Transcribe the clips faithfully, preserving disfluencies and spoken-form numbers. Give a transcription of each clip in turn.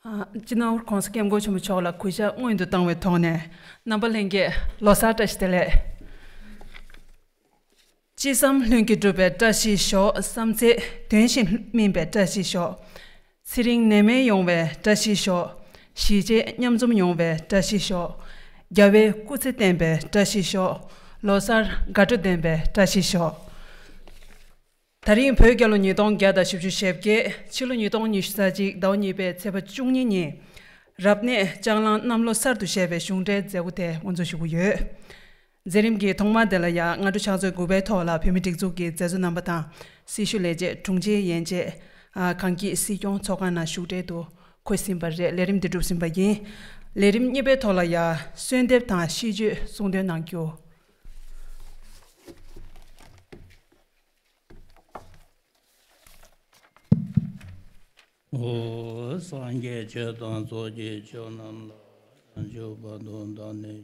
ཨ། སྤྱི་ནོར་༸གོང་ས་༸སྐྱབས་མགོན་ཆེན་པོ་མཆོག་ལ་གུས་ཞབས་སྔོན་དུ་བཏང་བའི་ཐོག་ནས། རྣམ་པ་ལྷན་རྒྱས་ལོ་གསར་བཀྲ་ཤིས་བདེ་ལེགས། ཅི་བསམ་ལྷུན་གྱིས་འགྲུབ་པའི་བཀྲ་ཤིས་ཤོག། བསམ་ཚད་དོན་བཞིན་སྨིན་པའི་བཀྲ་ཤིས་ཤོག། ཚེ་རིང་ནད་མེད་ཡོང་བའི་བཀྲ་ཤིས་ཤོག། གཞིས་བྱེས་མཉམ་འཛོམས་ཡོང་བའི་བཀྲ་ཤིས་ཤོག། རྒྱལ་བའི་སྐུ་ཚེ་བརྟན་པའི་བཀྲ་ཤིས་ཤོག། ལོ་གསར་དགའ་སྤྲོ་ལྡན་པའི་བཀྲ་ཤིས་ཤོག། དེ་རིང་བོད་རྒྱལ་ལོ་ཉིས་སྟོང་བརྒྱ་དང་བཞི་བཅུ་ཞེ་བརྒྱད། ཕྱི་ལོ་ཉིས་སྟོང་ཉི་ཤུ་རྩ་གཅིག་ཟླ་བ་གཉིས་པའི་ཚེས་པ་བཅུ་གཉིས་ཉིན། རབ་གནས་ལྕང་གླང་གནམ་ལོ་གསར་དུ་བཞད་པའི་གཞུང་འབྲེལ་མཛད་སྒོ་དེ་དབུ་འཛུགས་ཞུ་གི་ཡོད། མཛད་རིམ་གྱི་ཐོག་མ་དེ་ལ་ཡང་སྔ་དྲོ་ཕྱག་ཚོད་དགུ་པའི་ཐོག་ལ་བོད་མི་སྒྲིག་འཛུགས་ཀྱི་མཛད་གཙོ་རྣམ་པ་དང་། སྲི་ཞུ་ལས་བྱེད་དྲུང་ཆེ་ཡན་ཆད། ཨ། གངས་སྐྱིད་སྲིད་སྐྱོང་ཚོགས་ཁང་ནང་བཞུགས་གྲལ་དུ་འཁོད་ཟིན་པ་རེད། ལས་རིམ་འདི་གྲུབ་ཟིན་པ་ཡིན། ལས་རིམ་གཉིས་པའི་ཐོག་ལ་ཡང་གསོལ་འདེབས་དང་ཤིས་བརྗོད་གསུང་འདོན་གནང་རྒྱུ། ཨོ། སངས་རྒྱས་ཆོས་དང་ཚོགས་ཀྱི་མཆོག་རྣམས་ལ། བྱང་ཆུབ་བར་དུ་བདག་ནི།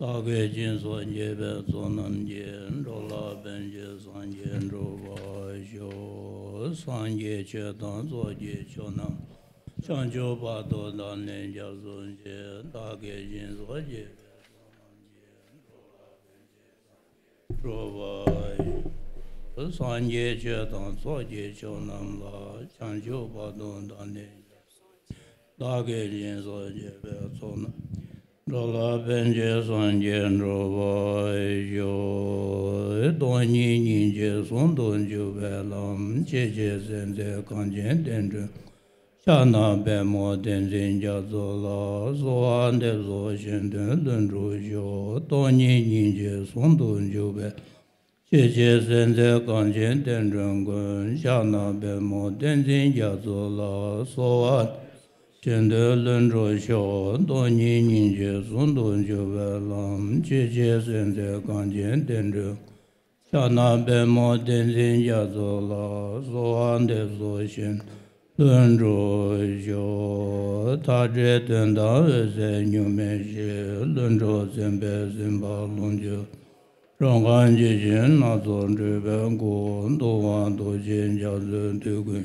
བདག་གིས་སྦྱིན་སོགས་བགྱིས་པའི་ཚོགས་རྣམས་ཀྱིས། འགྲོ་ལ་ཕན་ཕྱིར་སངས་རྒྱས་འགྲུབ་པར་ཤོག། སངས་རྒྱས་ཆོས་དང་ཚོགས་ཀྱི་མཆོག་རྣམས་ལ། བྱང་ཆུབ་བར་དུ་བདག་ནི་སྐྱབས་སུ་མཆི། བདག་གིས་སྦྱིན་སོགས་བགྱིས་པའི་ཚོགས་རྣམས་ཀྱིས། འགྲོ་ལ་ཕན་ཕྱིར་སངས་རྒྱས་འགྲུབ་པར་ཤོག། སངས་རྒྱས་ཆོས་དང་ཚོགས་ཀྱི་མཆོག་རྣམས་ལ། བྱང་ཆུབ་བར་དུ་བདག་ནི། བདག་གིས་སྦྱིན་སོགས་བགྱིས་པའི་ཚོགས་རྣམས། འགྲོ་ལ་ཕན་ཕྱིར་སངས་རྒྱས་འགྲུབ་པར་ཤོག། སྟོང་ཉིད་སྙིང་རྗེ་ཟུང་དུ་འཇུག་པའི་ལམ། ཆེས་ཆེར་གསལ་མཛད་གངས་ཅན་བསྟན་འགྲོའི། ཕྱག་ན་པདྨོ་བསྟན་འཛིན་རྒྱ་མཚོ་ལ། གསོལ་བ་འདེབས་སོ་གཞན་དོན་ལྷུན་གྲུབ་ཤོག། སྟོང་ཉིད་སྙིང་རྗེ་ཟུང་དུ་འཇུག་པའི། ཆེས་ཆེར་གསལ་མཛད་གངས་ཅན་བསྟན་འགྲོའི་མགོན། ཕྱག་ན་པདྨོ་བསྟན་འཛིན་རྒྱ་མཚོ་ལ། གསོལ་བ་འདེབས་སོ་གཞན་དོན་ལྷུན་གྲུབ་ཤོག། སྟོང་ཉིད་སྙིང་རྗེ་ཟུང་དུ་འཇུག་པའི་ལམ། ཆེས་ཆེར་གསལ་མཛད་གངས་ཅན་བསྟན་འགྲོའི། ཕྱག་ན་པདྨོ་བསྟན་འཛིན་རྒྱ་མཚོ་ལ། གསོལ་བ་འདེབས་སོ་གཞན་ལྷུན་གྲུབ་ཤོག། མཐའ་བྲལ་དོན་དམ་འོད་གསལ་གཉུག་མའི་གཞི། ལྷུན་གྲུབ་སེམས་དཔའི་སེམས་དཔའ་ལོངས་སྤྱོད། གྲོལ་ཁམས་ཇི་བཞིན་སྣ་ཚོགས་སྤྲུལ་པའི་སྐུ། ཐུབ་དབང་རྡོ་རྗེ་འཆང་མཛད་དུས་ཀུན།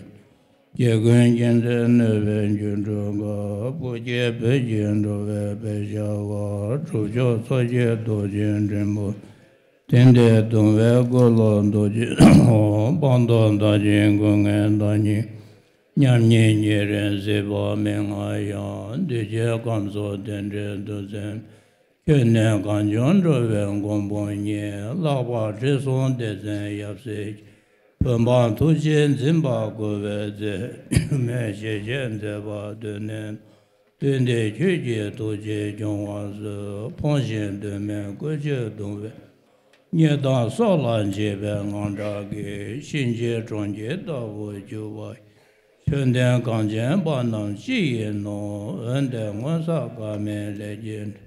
རྒྱལ་ཀུན་མཁྱེན་བརྩེ་ནུས་པའི་སྒྱུ་འཕྲུལ་དགའ། བུ་སྐྱེས་བོད་ཀྱི་འགྲོ་བའི་དཔལ་ཞྭ་བ། གྲུབ་མཆོག་མཚོ་སྐྱེས་རྡོ་རྗེ་འགྲེང་བུ། དེང་འདིར་གདུང་བའི་སྐུ་ལ་རྡོ་རྗེ་འོང་། སྤངས་རྟོགས་དག་ཅིང་སྐུ་ལྔའི་བདག་ཉིད། མཉམ་ཉིད་ཉེ་རིང་སྲིད་པ་མི་མངའ་ཡང་། གདུལ་བྱའི་ཁམས་སུ་རྟེན་འབྲེལ་གདུང་སེམས། ཁྱོད་ནི་གངས་ལྗོངས་འགྲོ་བའི་མགོན་པོ་ཉིད། ལྷག་པར་ཁྲི་སྲོང་ལྡེ་བཙན་ཡབ་སྲས་ཀྱི། བོད་འབངས་ཐུགས་རྗེས་འཛིན་པ་བཀུར་བའི་མཛོད། སྒྱུ་མའི་ཞལ་བཞེས་མཛད་པ་དོན་གནས། དུས་འདིར་ཁྱོད་ཀྱི་ཐུགས་རྗེས་སྐྱོང་བར་གསོལ། ཕོངས་ཤིང་གདོད་མའི་བཀོལ་སྤྱོད་གདུང་བས། སྙད་དང་སྲོག་ལ་འཇིགས་པའི་དངངས་སྐྲག་གིས། གཤིན་རྗེའི་གྲོང་ཁྱེར་ལྟ་བུར་གྱུར་པ་ཡི། ཆོས་ལྡན་གངས་ཅན་པ་རྣམས་སྤྱི་ཡིན་ནོ། འོན་ཏེ་སྔོན་བསགས་དགའ་མིན་ལས་ཀྱི།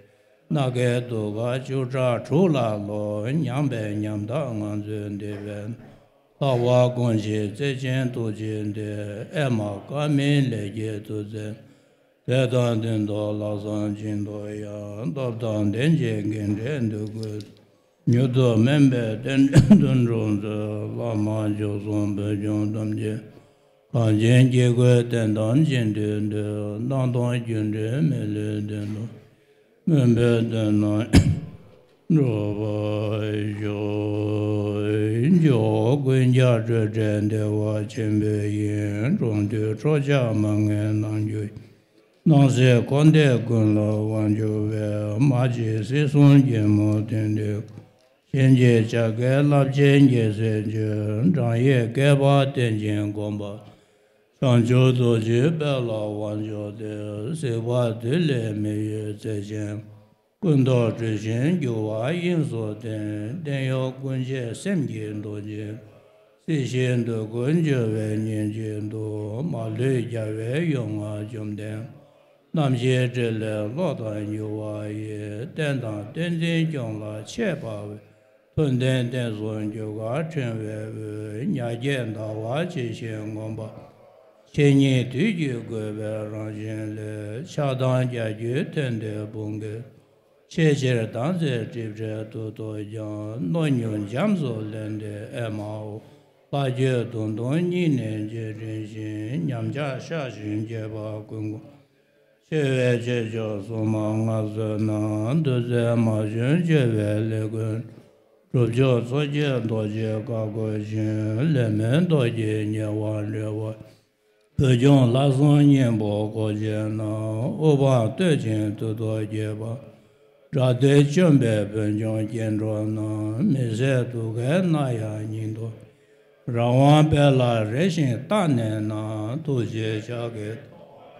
ནམ་མཁའི་གདུགས་དཀར་བཅུ་ཕྲག་དྲུག་ལ་ལོ། མྱངས་པའི་ཉམ་ཐག་ང་ཚོའི་འདོད་པའི། ལྷག་པར་དགོངས་ཤིག་བརྩེ་ཆེན་ཐུགས་རྗེ་འདི། ཨེ་མ་དཀའ་མིན་ལས་ཀྱི་ཐུགས་བརྩེ། དད་དང་ལྡན་དུ་ལྷག་བསམ་ཅན་དུ་ཡང་། སྟོབས་དང་ལྡན་ཞིང་དགེ་འབྲས་འདོད་དགུའི། མྱུར་དུ་སྨིན་པའི་རྟེན་འབྲེལ་དོན་གྲུབ་མཛོད། བླ་མ་མཆོག་གསུམ་བོད་སྐྱོང་ཐམས་ཅད། གངས་ཅན་སྐྱེ་དགུའི་དོན་དམ་སྤྱི་མཐུན་འདོད། སྣང་སྟོང་སྒྱུ་འཕྲུལ་མི་ལུས་དོན་དུ། མུན་པའི་དོན་རྣམས་འགྲུབ་པར་ཤོག། འཇུག་ཀུན་ཁྱབ་སྤྲོས་བྲལ་བདེ་བ་ཆེན་པོའི་དབྱིངས། འགྲོ་འདུལ་ཁྲོ་ཆགས་མ་ངེས་རྣམ་འགྱུར། སྣང་སྲིད་འཁོར་འདས་ཀུན་ལ་དབང་བསྒྱུར་བའི། མ་གཅིག་སྲིད་གསུམ་རྒྱལ་མོ་དོན་འདི། གཤིན་རྗེའི་བྱ་རྒོད་རླབས་ཆེན་རྒྱལ་སྲིད་ཆོས། བགྲང་ཡས་བསྐལ་པ་བརྟན་ཅིང་གོམས་པ། བྱང་ཆུབ་རྡོ་རྗེའི་དཔལ་ལ་དབང་བསྒྱུར་ཏེ། གཟིགས་པ་དུས་ལས་མི་གཡོ་བརྩེ་ཆེན། ཀུན་རྟོག་སྤྲོས་ཤིང་འགྱུ་བ་དབྱིངས་སུ་བསྟན། བརྟན་གཡོ་ཀུན་བྱེད་སེམས་ཀྱི་རྡོ་རྗེ། སྲིད་ཞིའི་འདོད་དགུ་འཇོམས་པའི་ཉིན་བྱེད་དུ། མ་ལུས་རྒྱལ་བའི་ཡོངས་བསྔགས་བཅོམ་ལྡན། རྣམ་བཞིའི་ཕྲིན་ལས་བློ་དང་འགྱུར་བ་ཡི། བསྟན་དང་བསྟན་འཛིན་སྐྱོང་ལ་ཆེས་དཔའ་བའི། མཐུ་ལྡན་བསྟན་སྲུང་རྒྱུ་སྐར་ཕྲེང་བའི་དབུས། ཉ་རྒྱལ་ཟླ་བ་ཇི་བཞིན་ངོམས་པ། ཆོས་ཉིད་དུས་ཀྱི་དགོས་པའི་རང་བཞིན་ལས། ཆགས་སྡང་རྒྱ་རྒྱུད་མཐུན་སྒྲིལ་ཕུང་ཁྱེར། ཆེས་ཆེར་དྭངས་གསལ་སྒྲིབ་བྲལ་མཐུ་སྟོབས་ཀྱང་། རྣོ་མྱུར་འབྱམས་སུ་ལེན་ཏེ་ཨེ་མའོ། ལྷ་ཁྱོད་དུང་དུང་སྙིང་ནས་རྗེས་དྲན་ཞིང་། ཉམས་ཆག་བཤགས་ཤིང་སྐྱེ་བ་ཀུན་བསྐོར། ཆེ་བའི་ཆོས་མཆོག་སྲུང་མ་མངའ་གསོལ་ན། འདུ་འཛི་མ་བྱུང་བཅོལ་བའི་ལས་ཀུན། སྒྲུབ་མཆོག་མཚོ་སྐྱེས་རྡོ་རྗེ་བཀའ་བསྒོ་ཞིང་། ལས་མེད་རྡོ་རྗེ་ཉེ་བར་འབྲེལ་བ། བོད་ལྗོངས་ལྷ་སྲུང་གཉན་པོ་གོ་ཆེན་ན། དབུ་འཕང་བསྟོད་ཅིང་ཐུགས་སྟོབས་རྒྱས་པ། དགྲ་འདུལ་བཅོམ་པའི་བོད་ལྗོངས་སྐྱེ་འགྲོ་ན། མི་བཟད་དུག་ཁའི་སྣ་ཡང་སྙིང་ཐོབ། རང་དབང་དཔལ་ལ་རེ་ཞིང་བལྟ་ནས་ན། ཐུགས་རྗེའི་ཕྱག་གིས་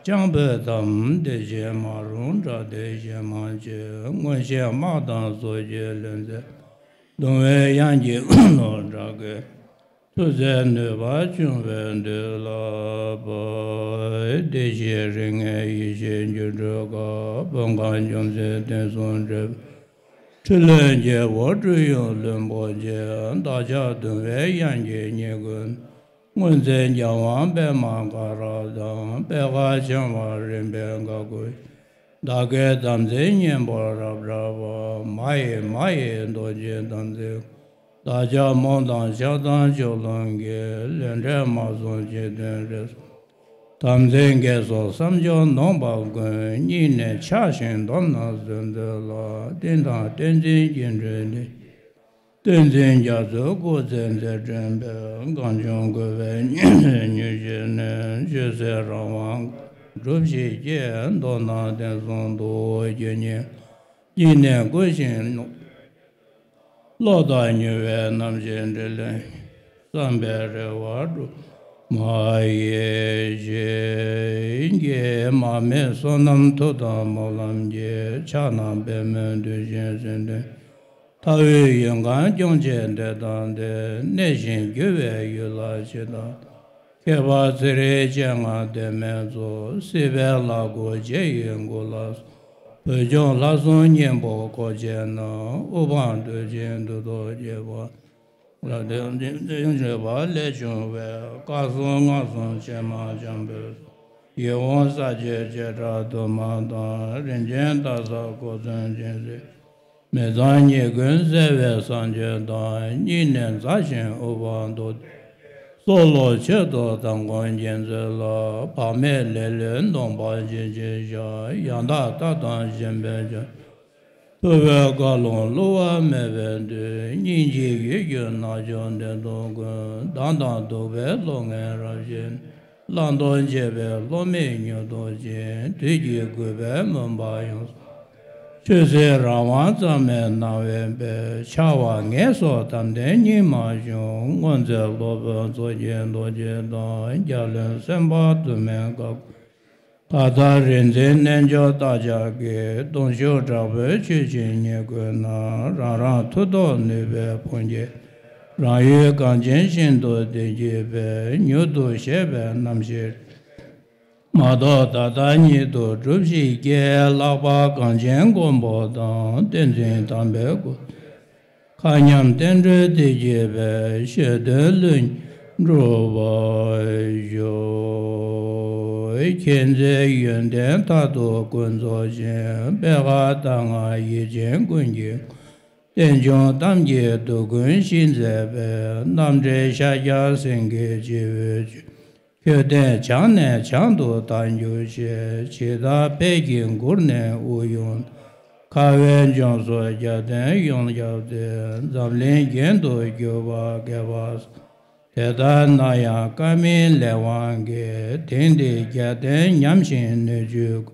སྐྱོང་བོད་དམ། བདེ་ཆེན་མ་རུངས་དགྲ་འདུལ་ཞེན་མ་བྱེད། མངོན་ཤེས་དམག་དང་ཚོགས་ཀྱིས་ལྷུང་བྱེད། གདུང་བའི་དབྱངས་ཀྱིས་ཀུན་ལ་སྒྲོག་གེ། མཐུ་རྩལ་ནུས་པ་འབྱུང་བའི་མདུན་ལ་བབ། བདེ་གཤེགས་རིགས་ལྔའི་ཡེ་ཤེས་སྒྱུ་འཕྲུལ་དཀར། བོད་ཁམས་ལྗོངས་མཛོད་དོན་གསུམ་འབྲེལ། འཁྲུལ་རློམ་རྒྱལ་པོ་སྤྲུལ་གཡུལ་བློན་པོ་ཆེ། བདག་ཅག་གདུང་བའི་དབྱངས་ཀྱིས་ཉེ་ཀུན། སྔོན་ཚེ་རྒྱལ་དབང་པདྨ་ཀ་ར་དང་། པད་དཀར་འཆང་བ་རིམ་པས་བཀའ་བསྒོ། བདག་གི་དམ་ཚིག་གཉན་པོ་རབ་བསྒྲགས་པ། མ་ཡེངས་མ་ཡེངས་རྡོ་རྗེའི་དམ་ཚིག། བདག་ཅག་རྨོངས་དང་ཆགས་སྡང་ཕྱོགས་ལྷུང་གིས། ལས་འབྲས་མ་བཟུང་ཕྱི་དོན་རེ། དམ་ཚིག་འགལ་སོགས་བསམ་སྦྱོར་ནོངས་པ་ཀུན། སྙིང་ནས་ཆགས་ཤིང་འདོར་ན་གཟོད་འདོད་ལ། བསྟན་དང་བསྟན་འཛིན་སྐྱེ་འགྲོའི་གནས། བསྟན་འཛིན་རྒྱ་མཚོའི་སྐུ་ཚེ་མཛད་འཕྲིན་འཕེལ། གངས་ལྗོངས་བཀོད་པའི་ཉི་འོད་ཉུལ་ཞིང་གནས། ཆོས་སྲིད་རང་དབང་སྒྲུབ་ཞིང་སྐྱེ། མདོར་ན་དེང་སང་སྡུག་བསྔལ་གྱི་ཉེན་ཀྱིས་ནི་བསྒུལ་ཞིང་གནོད། བློ་ཐག་ཉེ་བའི་རྣམ་ཤེས་འདྲིས་ལན། བསམ་པའི་རེ་བ་སྒྲུབ་མ་ཡེངས་ཤིང་། མར་མེ་སོ་ནམ་མཐུ་དང་སྨོན་ལམ་གྱིས། ཕྱག་ན་པདྨོ་བསྡུས་ཤིང་སེམས་དོན། མཐའ་དབུས་ཡུལ་གང་སྐྱོང་བྱེད་བདེ་དང་ལྡན། གནས་ཤིང་རྒྱུ་བའི་ཡུལ་ལ་ཇི་ལྟར། ཁྱད་པར་ཚེ་རིང་སྤྱན་སྔར་དོན་མེད་ཚོགས། སྲིད་པའི་ལ་སྒོ་འབྱེད་ཡུལ་མགོན་ལ་སོགས། བོད་ལྗོངས་ལྷ་སྲུང་གཉན་པོ་གོ་ཆེན་ན། དབུ་འཕང་བསྟོད་ཅིང་མཐུ་སྟོབས་རྒྱས་པ། ལ་དེ་བཞིན་བརྗོད་པ་ལས་བྱུང་བའི། བཀའ་སྲུང་མངའ་སྲུང་ཆེན་མོ་འཇམ་དཔལ། ཡིད་འོང་ས་བཅུའི་བྱེ་བྲག་དུ་མ་དང་། རིན་ཆེན་སྟག་ཚང་སྐོར་ཚང་ཅན་སྲིད། མི་ཚངས་ཉེས་ཀུན་སེལ་བའི་སངས་རྒྱས་དང་། སྙིང་ནས་མཛའ་ཞིང་དབུ་འཕང་མདོར། སྲོག་བླུ་མཆོད་དོ་དམ་སྐོང་བགྱིད་མཛོད་ལ། བག་མེད་ལེ་ལོས་གདོང་པ་འབྱེད་ཅིང་བཤགས། ཡང་དག་ལྟ་སྟངས་གཞན་ཕན་ཅན། ཕུར་བུའི་བཀའ་ལུང་བསླུ་བ་མེད་པའི་མཐུས། སྙིང་རྗེའི་ཡུལ་གྱུར་རྣལ་འབྱོར་འདོད་དོན་ཀུན། སྡང་དང་གདུག་པའི་བློ་ངན་རབ་ཞི་ནས། བླང་དོར་འབྱེད་པའི་བློ་མིག་མྱུར་དུ་ཕྱེ། དུས་ཀྱི་རྒུད་པའི་མུན་པ་ཡོངས་སུ། ཆོས་སྲིད་རང་དབང་གཙང་མའི་སྣང་བས་འཕེལ། འཆལ་བ་ངན་སོགས་དམ་ལྡན་སྙིགས་མ་ཆུང་། སྔོན་ཚེ་སློབ་དཔོན་མཚོ་སྐྱེས་རྡོ་རྗེ་དང་། རྒྱལ་བློན་སེམས་དཔའ་དུ་མའི་བཀའ། ད་ལྟ་རིག་འཛིན་རྣལ་འབྱོར་རྟ་ཕྱག་གིས། གདུང་ཤུགས་དྲག་པོས་ཆོས་བྱེད་ཉེ་ཀུན་ན། རང་རང་མཐུ་སྟོབས་ནུས་པའི་དཔུང་གིས། རང་ཡུལ་གངས་ཅན་ཤིན་ཏུ་བདེ་སྐྱིད་པའི། མྱུར་དུ་གཤེགས་པའི་རྣམ་ཤེས་མ་གཏོགས་ད་ལྟ་ཉིད་དུ་སྒྲུབ་ཞིང་སྐྱེ། ལྷག་པར་གངས་ཅན་མགོན་པོ་དང་། བསྟན་འཛིན་དམ་པའི་སྐུ། མཁའ་མཉམ་བསྟན་འགྲོའི་བདེ་སྐྱིད་པའི། ཞེ་འདོད་ལྷུན་གྲུབ་པར་ཤོག། མཁྱེན་བརྩེ་ཡོན་ཏན་མཐར་ཐུག་ཀུན་རྫོགས་ཤིང་། པད་དཀར་ལྟར་མངའ་ཡིད་ཅན་ཀུན་གྱི། རྟེན་འབྱུང་གཏམ་གྱི་མདོ་ཀུན་ཤེས་མཛད་པའི། རྣམ་འདྲེན་ཤཱཀྱ་སེང་གེ་བྱེ་བའི་ཁྱུ། ཁྱོད་བསྟན་བྱང་ནས་བྱང་དུ་དར་འགྱུར་ཞེས། ཇི་ལྟར་དཔལ་གྱི་མགུར་ནས་དབུགས་དབྱུང་། ཁ་བའི་ལྗོངས་སུ་རྒྱལ་བསྟན་ཡོངས་ཁྱབ་སྟེ། འཛམ་གླིང་རྒྱན་དུ་གྱུར་པ་རྒྱས་པར་གསལ། དེ་ལྟར་ན་ཡང་བཀའ་མིན་ལས་དབང་གིས། དེང་འདིར་རྒྱལ་བསྟན་ཉམས་ཤིང་སྣོད་བཅུད།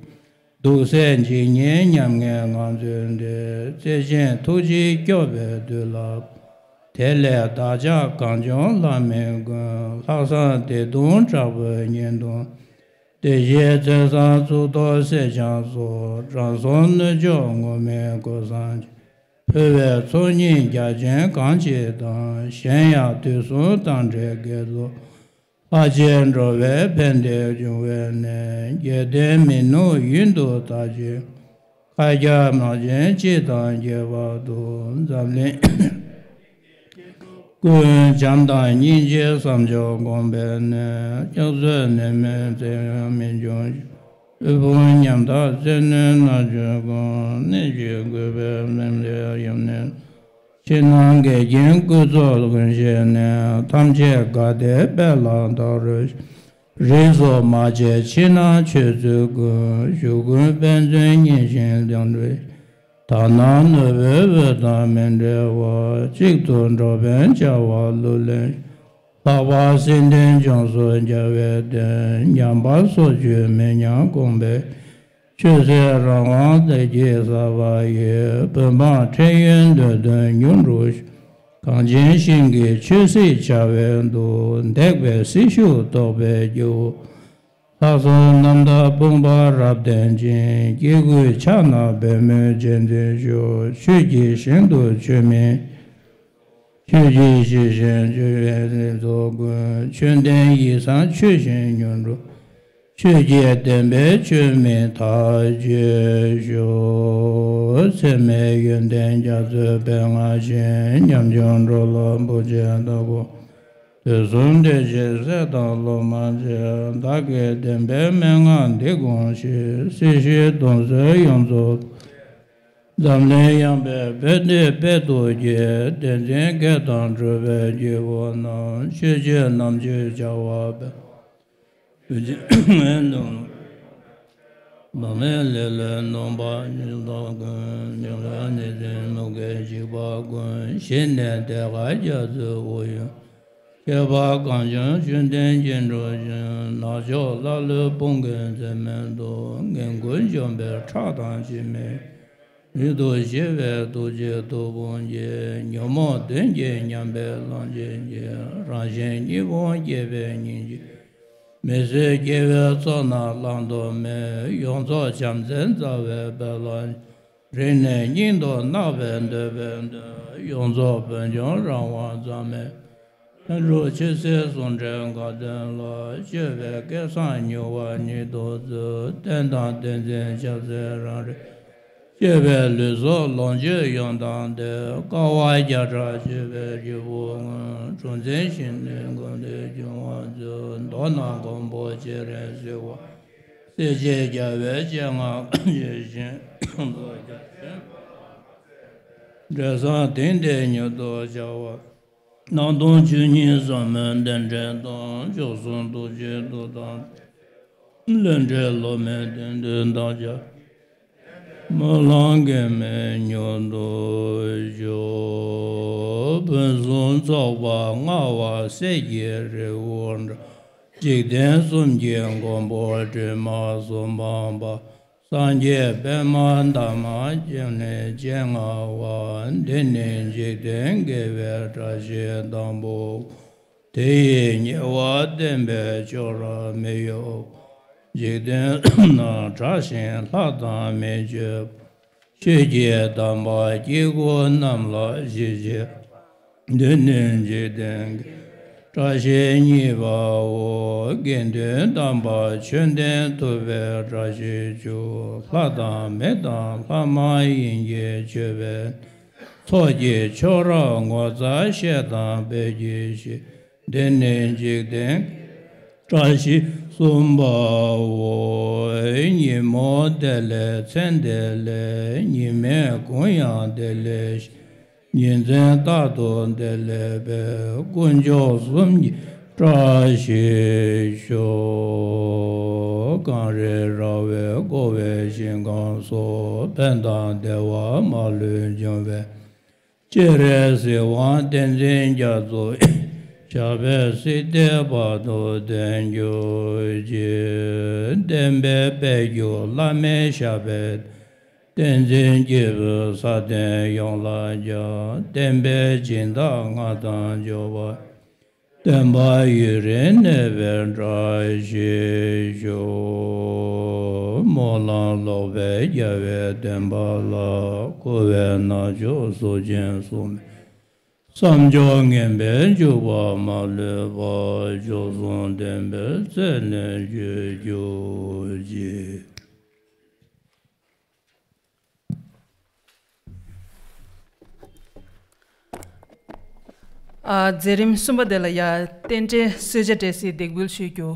སྡུག་བསལ་འཇིགས་ཉེན་ཉམ་ངའི་ངང་ཚུལ་འདི། བརྩེ་ཆེན་ཐུགས་རྗེས་སྐྱོབ་པའི་མདུན་ལ། དེ་ལས་བདག་ཅག་གངས་ལྗོངས་ལྷ་མི་ཀུན། ལྷག་བསམ་བདེ་སྟོང་དྲག་པོས་ཉིན་དུ། བདེ་གཤེགས་མཚན་བཟང་གཙུག་ཏོར་གསེར་སྦྱངས་སོགས། དྲང་སྲོང་སྣོད་བཅུད་ངུར་སྨྲིག་གོས་བཟང་ཅན། ཕུལ་བའི་ཚོགས་གཉིས་རྒྱ་ཆེན་གང་མཆིས་དང་། གཞན་ཡང་དུས་གསུམ་དང་འབྲེལ་དགེ་ཚོགས། ལྷར་བཅས་འགྲོ་བའི་ཕན་བདེ་འབྱུང་བའི་གནས། རྒྱལ་བསྟན་མི་ནུབ་ཡུན་དུ་དར་ཞིང་། མཁའ་ཁྱབ་མ་ཆེན་སྤྱི་དང་རྒྱས་པར་དུ། འཛམ་གླིང་ཀུན་བྱམས་དང་སྙིང་རྗེའི་བསམ་སྦྱོར་སྒོམ་པའི་གནས། སྐྱབས་སུ་ནད་མེད་ཚེ་ཡང་མི་འབྱུང་ཞིང་། དབུལ་ཕོངས་ཉམ་ཐག་བཙན་གནོན་མནར་གཅོད་ཀུན། ནད་ཀྱིས་གོས་པའི་སེམས་དེ་ཡང་ནས། ཕྱི་ནང་འགལ་རྐྱེན་ཀུན་རྫོགས་ཀུན་ཞི་གནས། ཐམས་ཅད་དགའ་བདེའི་དཔལ་ལ་བདག་རོལ། རིགས་སུ་མ་ཆད་ཕྱི་ནང་ཆོས་ཚུལ་ཀུན། ཞུགས་ཀུན་ཕན་ཚུན་མཉེས་ཤིང་ལྡན་པའི། དག་སྣང་ནོར་བུའི་འོད་དང་མི་འབྲལ་བ། གཅིག་ཏུ་འགྲོགས་པའི་བྱ་བ་ལུ་ལེན། ལྷག་པར་སེམས་ལྡན་ལྗོངས་སུ་རྒྱལ་བའི་དོན། ཉམས་པ་སོར་ཆུད་མི་ཉམས་དགོངས་པའི། ཆོས་སྲིད་རང་དབང་བདེ་སྐྱིད་གསལ་བ་ཡི། བོད་འབངས་ཁྲེལ་ཡོད་འདོད་དོན་མྱུར་འགྲུབ་ཤོག། གངས་ཅན་ཞིང་གི་ཆོས་སྲིད་བྱ་བའི་གདུང་། འདེགས་པའི་སྲི་ཞུ་རྟོགས་པའི་རྒྱལ་པོ། ལྷག་བསམ་རྣམ་དག་དཔུང་པ་རབ་བརྟན་ཅིང་། སྐྱེ་དགུའི་ཕྱག་ན་པདྨོའི་རྗེས་འཛིན་ཤོག། ཆོས་ཀྱི་ཞིང་དུ་ཆོས་མིན། ཆོས་ཀྱི་གཞི་ཤེས་ཆོས་པའི་ལྷ་ཚོགས་ཀུན། ཆོས་ལྡན་ཡིད་བཟང་ཆོས་བཞིན་མྱུར་འགྲུབ། ཆོས་ཀྱི་བདེན་པའི་ཆོས་མིན་ཐག་ཆོད་ཤོག། ཚད་མེད་ཡོན་ཏན་རྒྱ་མཚོའི་དཔལ་མངའ་ཞིང་། ཉམ་ཆུང་འགྲོ་ལ་བུ་ཆེན་བདག་པོ། དུས་གསུམ་བདེ་གཤེགས་སྲས་དང་སློབ་མ་ཆེ། བདག་གིས་བདེན་པའི་མན་ངག་འདི་དགོངས་ཤིག། སྲིད་ཞིའི་སྡོམ་བཟུང་ཡོངས་རྫོགས། འཛམ་གླིང་ཡངས་པའི་བོད་འདི་དཔལ་དུ་རྒྱས། བསྟན་འཛིན་བགེགས་དང་འཁྲུགས་པའི་རྒྱལ་པོ་རྣམས། ཆོས་སྤྱོད་རྣམ་དཔྱོད་བྱ་བ་སྤེལ། བུ་ཆེན་ངན་སློང་། མ་མེད་ལེ་ལོའི་ནོངས་པ་ཉོན་མོངས་ཀུན། མྱོང་བའི་གནས་ཚུལ་མུ་གེའི་འཇིགས་པ་ཀུན། ཞི་ནས་བདེ་དཀར་རྒྱ་མཚོའི་དབུགས་དབྱུང་། ཁྱད་པར་གངས་ལྗོངས་ཆོས་ལྡན་སྐྱེ་འགྲོ་ཀུན། ནག་ཕྱོགས་ཀླ་ཀློའི་དཔུང་གིས་འཛིན་མི་གཏོང་། ངན་ཀུན་འཇོམས་པའི་ཁྲག་དང་འཆི་མེད། རིང་དུ་གཤེགས་པའི་ཐུགས་རྗེའི་མཐུ་དཔུང་གིས། ཉོན་མོངས་གདོན་གྱིས་ཉམས་པའི་ལམ་ཆེན་གྱི། རང་གཞན་གཉིས་ཕུང་བསྐྱེད་པའི་སྙིང་རྗེ། མི་བཟོད་སྐྱེ་བོའི་ཚོགས་རྣམས་བླང་དོར་མེད། ཡོངས་རྫོགས་བྱམས་བརྩེ་མཛའ་བའི་དཔལ་ལ། རིང་ནས་སྙིང་དུ་བརྣག་པའི་འདོད་པའི་དོན། ཡོངས་རྫོགས་བོད་ལྗོངས་རང་དབང་རྩ་མེད། ལྷུན་གྲུབ་ཆོས་སྲིད་ཟུང་འབྲེལ་དགའ་སྟོན་ལ། སྤྱོད་པའི་སྐལ་བཟང་མྱུར་བ་ཉིད་དུ་སྩོལ། བསྟན་དང་བསྟན་འཛིན་སྐྱབས་སེམས་རང་རིག་སྤྱོད་པའི་ལུས་སྲོག་ལོངས་སྤྱོད་ཡོན་ཏན་ལྡན། དཀའ་བ་བརྒྱ་ཕྲག་སྤྱོད་པའི་རྒྱལ་པོ་ཀུན། གྲོགས་མཛད་ཞི་གནས་དགོངས་འདུས་འབྱུང་བ་མཛོད། མདོར་ན་མགོན་པོ་སྤྱན་རས་གཟིགས་དབང་། སྲས་བཅས་རྒྱལ་བའི་སྤྱན་སྔར་བཞུགས་ཤིང་། འགྲོ་བ་རྒྱ་ཆེན་པོ་ལ་ཕན་བདེ། འབྲས་བཟང་དེང་འདིར་མྱུར་དུ་འཆར་བར། སྣང་སྟོང་ཆོས་ཉིད་ཟབ་མོའི་རྟེན་འབྲེལ་དང་། མཆོག་གསུམ་ཐུགས་རྗེའི་མཐུ་དང་། ལྷུན་གྲུབ་སློབ་མའི་དོན་དུ་བདག་ཅག་སྨོན་ལམ་གེགས་མེད་མྱུར་དུ་འབྱུང་། ཕུན་སུམ་ཚོགས་པ་མངའ་བ་གསེར་གྱི་རི་བོ་འདྲ། འཇིག་རྟེན་གསུམ་གྱི་མགོན་པོ་སྒྲོལ་མ་གསུམ་འཕགས་པ། སངས་རྒྱས་པདྨ་འདབ་མ་ཅན་ནི་སྤྱན་སྔ་བ། འདི་ནི་འཇིག་རྟེན་དགེ་བའི་བཀྲ་ཤིས་དང་པོ། དེ་ཡི་ཉེ་བར་བསྟན་པའི་ཆོས་རབ་མི་གཡོ། འཇིག་རྟེན་ན་གྲགས་ཤིང་ལྷ་དང་མི་བསྐྱོད་པ། ཆོས་ཀྱི་དམ་པ་སྐྱེ་དགུ་རྣམས་ལ་ཞི་བྱེད། འདི་ནི་འཇིག་རྟེན་གྱི་བཀྲ་ཤིས་གཉིས་པའོ། དགེ་འདུན་དམ་པ་ཆོས་ལྡན་ཐུབ་པའི་བཀྲ་ཤིས་ཆོས། ལྷ་དང་མི་དང་ལྷ་མ་ཡིན་གྱིས་མཆོད་པའི། ཚོགས་ཀྱི་མཆོག་རབ་ངོ་མཚར་ཤེས་དང་དཔལ་གྱི་གཞི། འདི་ནི་འཇིག་རྟེན་གྱི་བཀྲ་ཤིས་གསུམ་པའོ། ཉིན་མོ་བདེ་ལེགས་མཚན་བདེ་ལེགས། ཉི་མའི་གུང་ཡང་བདེ་ལེགས་ཤིང་། ཉིན་མཚན་རྟག་ཏུ་བདེ་ལེགས་པའི། དཀོན་མཆོག་གསུམ་གྱི་བཀྲ་ཤིས་ཤོག། གངས་རི་ར་བས་བསྐོར་བའི་ཞིང་ཁམས་སུ། ཕན་དང་བདེ་བ་མ་ལུས་འབྱུང་བའི། སྤྱན་རས་གཟིགས་དབང་བསྟན་འཛིན་རྒྱ་མཚོ་ཡི། ཞབས་པད་སྲིད་མཐའི་བར་དུ་བརྟན་གྱུར་ཅིག། བསྟན་པའི་དཔལ་གྱུར་བླ་མའི་ཞབས་པད། བསྟན་འཛིན་སྐྱེས་བུ་སྲ་བརྟན་ཡོངས་ལ་རྒྱ། བསྟན་པའི་སྦྱིན་བདག་མངའ་ཐང་འབྱོར་བ། བསྟན་པ་ཡུན་རིང་གནས་པའི་བཀྲ་ཤིས་ཤོག། སྨོན་ལམ་ལོག་པའི་རྒྱལ་བའི་བསྟན་པ་ལ། འཁོར་བའི་མནར་གཅོད་གཟུགས་ཅན་སྲུང་མའི། བསམ་སྦྱོར་ངན་པའི་འཇུག་པ་མ་ལུས་པ། མཆོག་གསུམ་བདེན་པའི་རྩེ་ནས་འགྲོ་གྱུར་ཅིག། ཨ། མཛད་རིམ་གསུམ་པ་དེ་ལ་ཡ་རྟེན་འབྲེལ་གསོལ་ཇ་འབྲས་སིལ་འདེགས་འབུལ་ཞུ་རྒྱུ།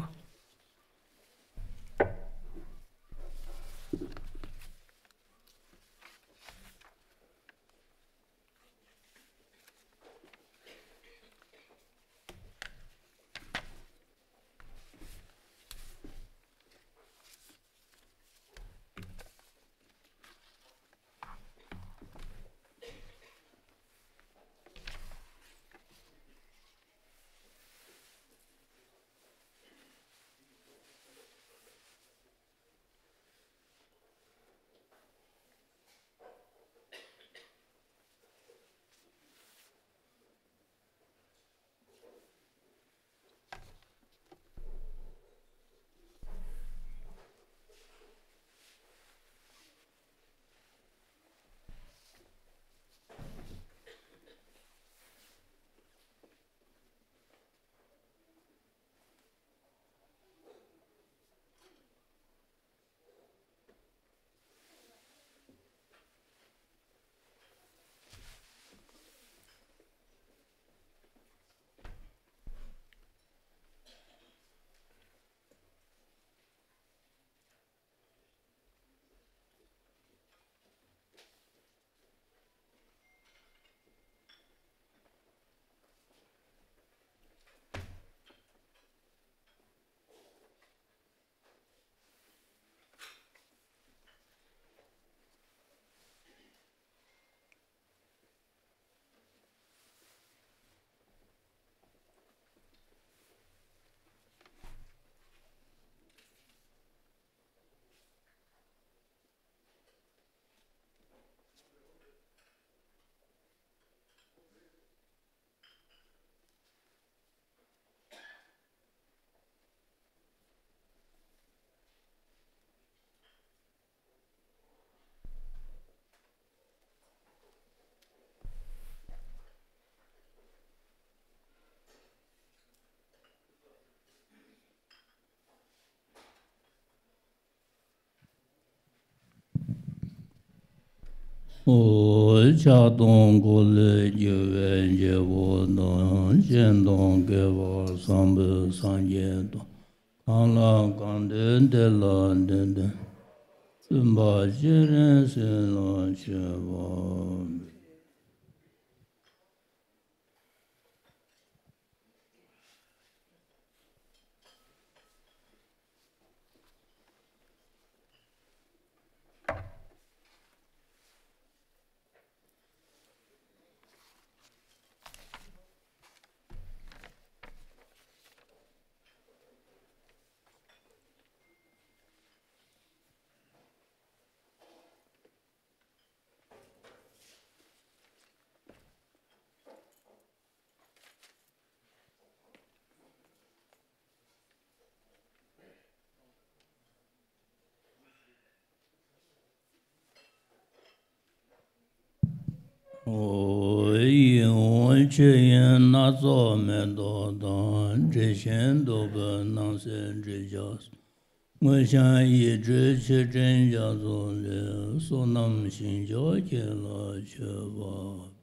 ཕྱག་སྟོང་འཁོར་ལོས་སྒྱུར་བའི་རྒྱལ་པོ་དང་། སྤྱན་སྟོང་བསྐལ་པ་བཟང་པོའི་སངས་རྒྱས་དང་། གང་ལ་གང་འདུལ་དེ་ལ་འདུད་དེ། བཙུན་པ་སྤྱན་རས་གཟིགས་ལ་མཆོད་པ། ཡིད་འོང་མཆོད་ཡོན་སྣ་ཚོགས་མེ་ཏོག་དང་། དྲི་ཞིམ་བདུག་སྤོས་སྣང་གསལ་དྲི་ཆབ། དངོས་བཤམས་ཡིད་སྤྲུལ་མཆོད་སྤྲིན་རྒྱ་མཚོ་ལས། བསོད་ནམས་ཞིང་མཆོག་ཁྱེད་ལ་མཆོད་པ་འབུལ།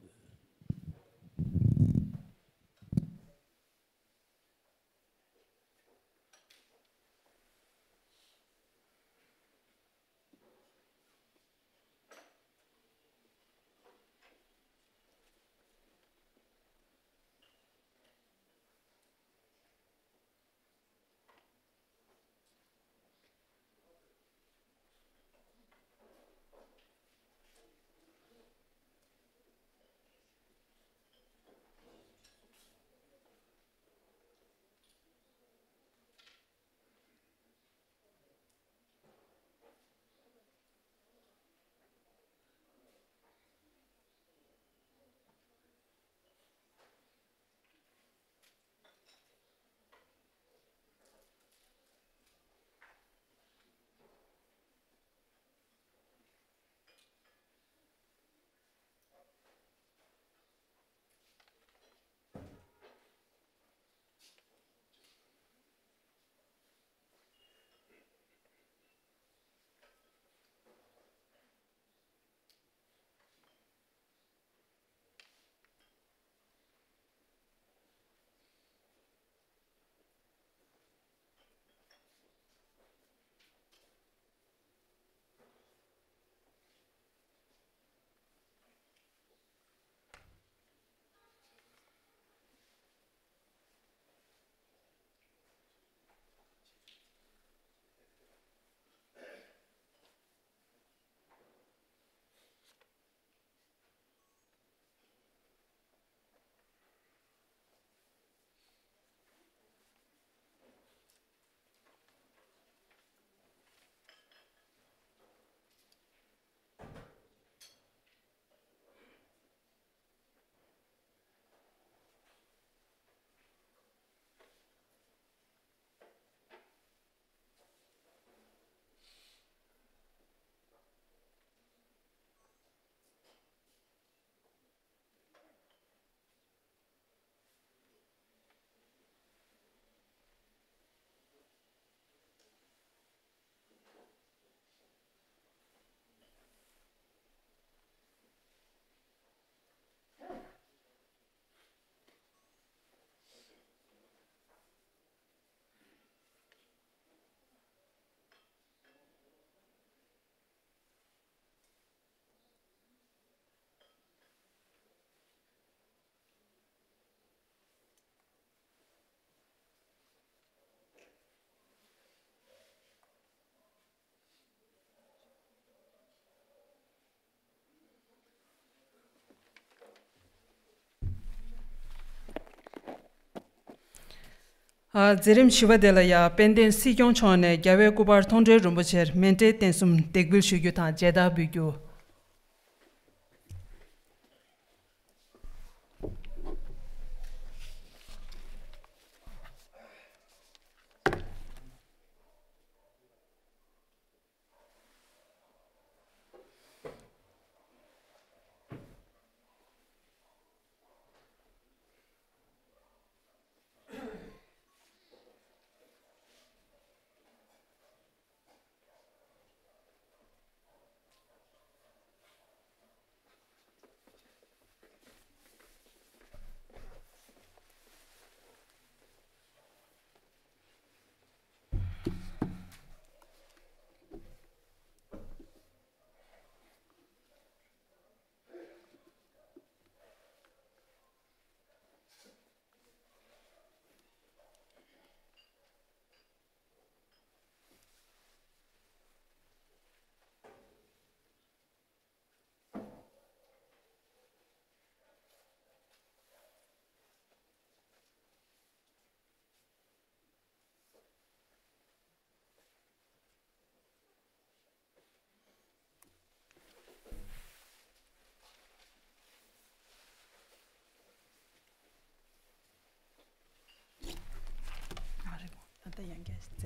ཨ། མཛད་རིམ་བཞི་པ་དེ་ལ་ཡང་དཔལ་ལྡན་སྲིད་སྐྱོང་མཆོག་ནས་རྒྱལ་བའི་སྐུ་པར་མཐོང་གྲོལ་རིན་པོ་ཆེར་མཎྜལ་རྟེན་གསུམ་འདེགས་འབུལ་ཞུ་རྒྱུ་དང་མཇལ་དར་འབུལ་རྒྱུ།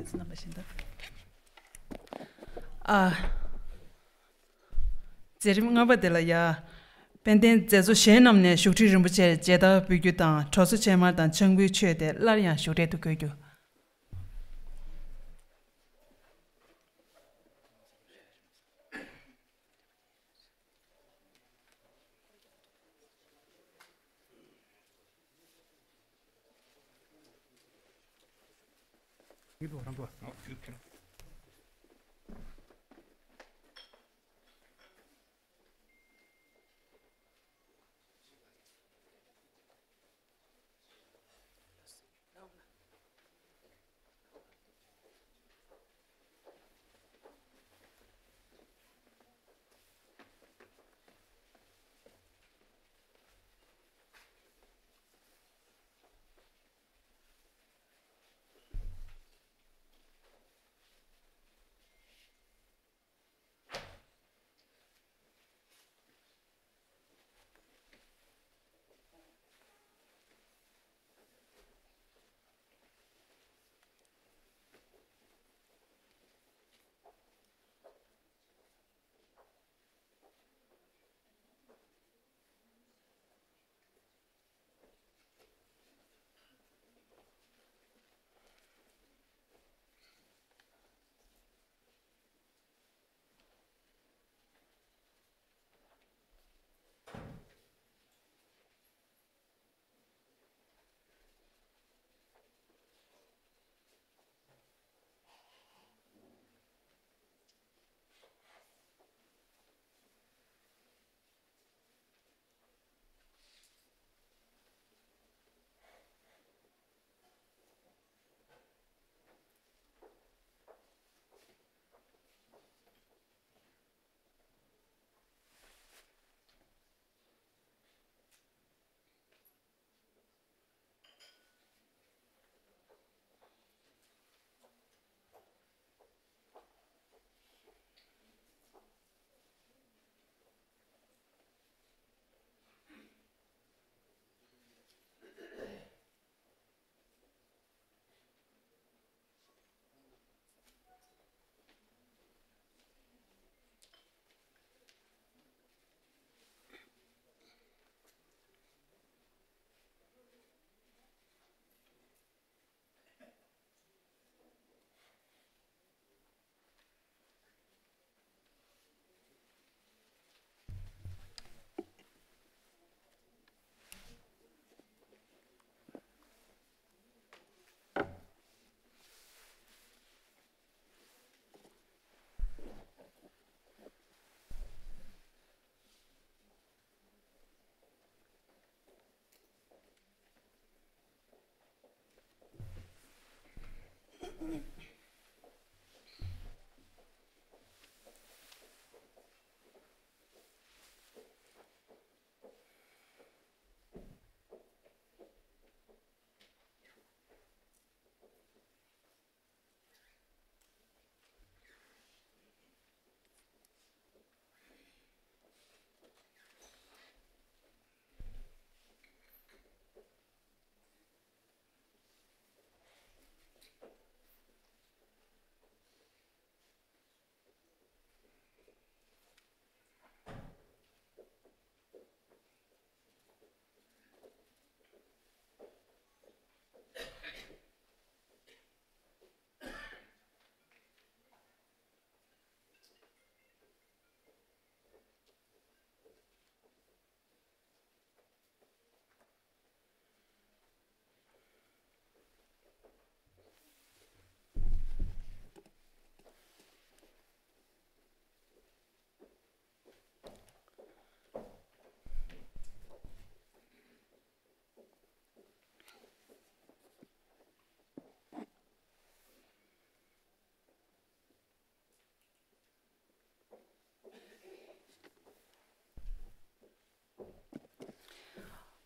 རྣམ་པ་བཞིན་དུ། ཨ། མཛད་རིམ་ལྔ་པ་དེ་ལ་ཡ། དཔལ་ལྡན་མཛད་གཙོ་གཞན་རྣམས་ནས་བཞུགས་ཁྲི་རིན་པོ་ཆེར་མཇལ་དར་འབུལ་རྒྱུ་དང་གྲོགས་ཚོ་ཕྱེ་མར་དང་ཆང་ཕུད་མཆོད་དེ་སླར་ཡང་བཞུགས་གྲལ་དུ་འཁོད་རྒྱུ།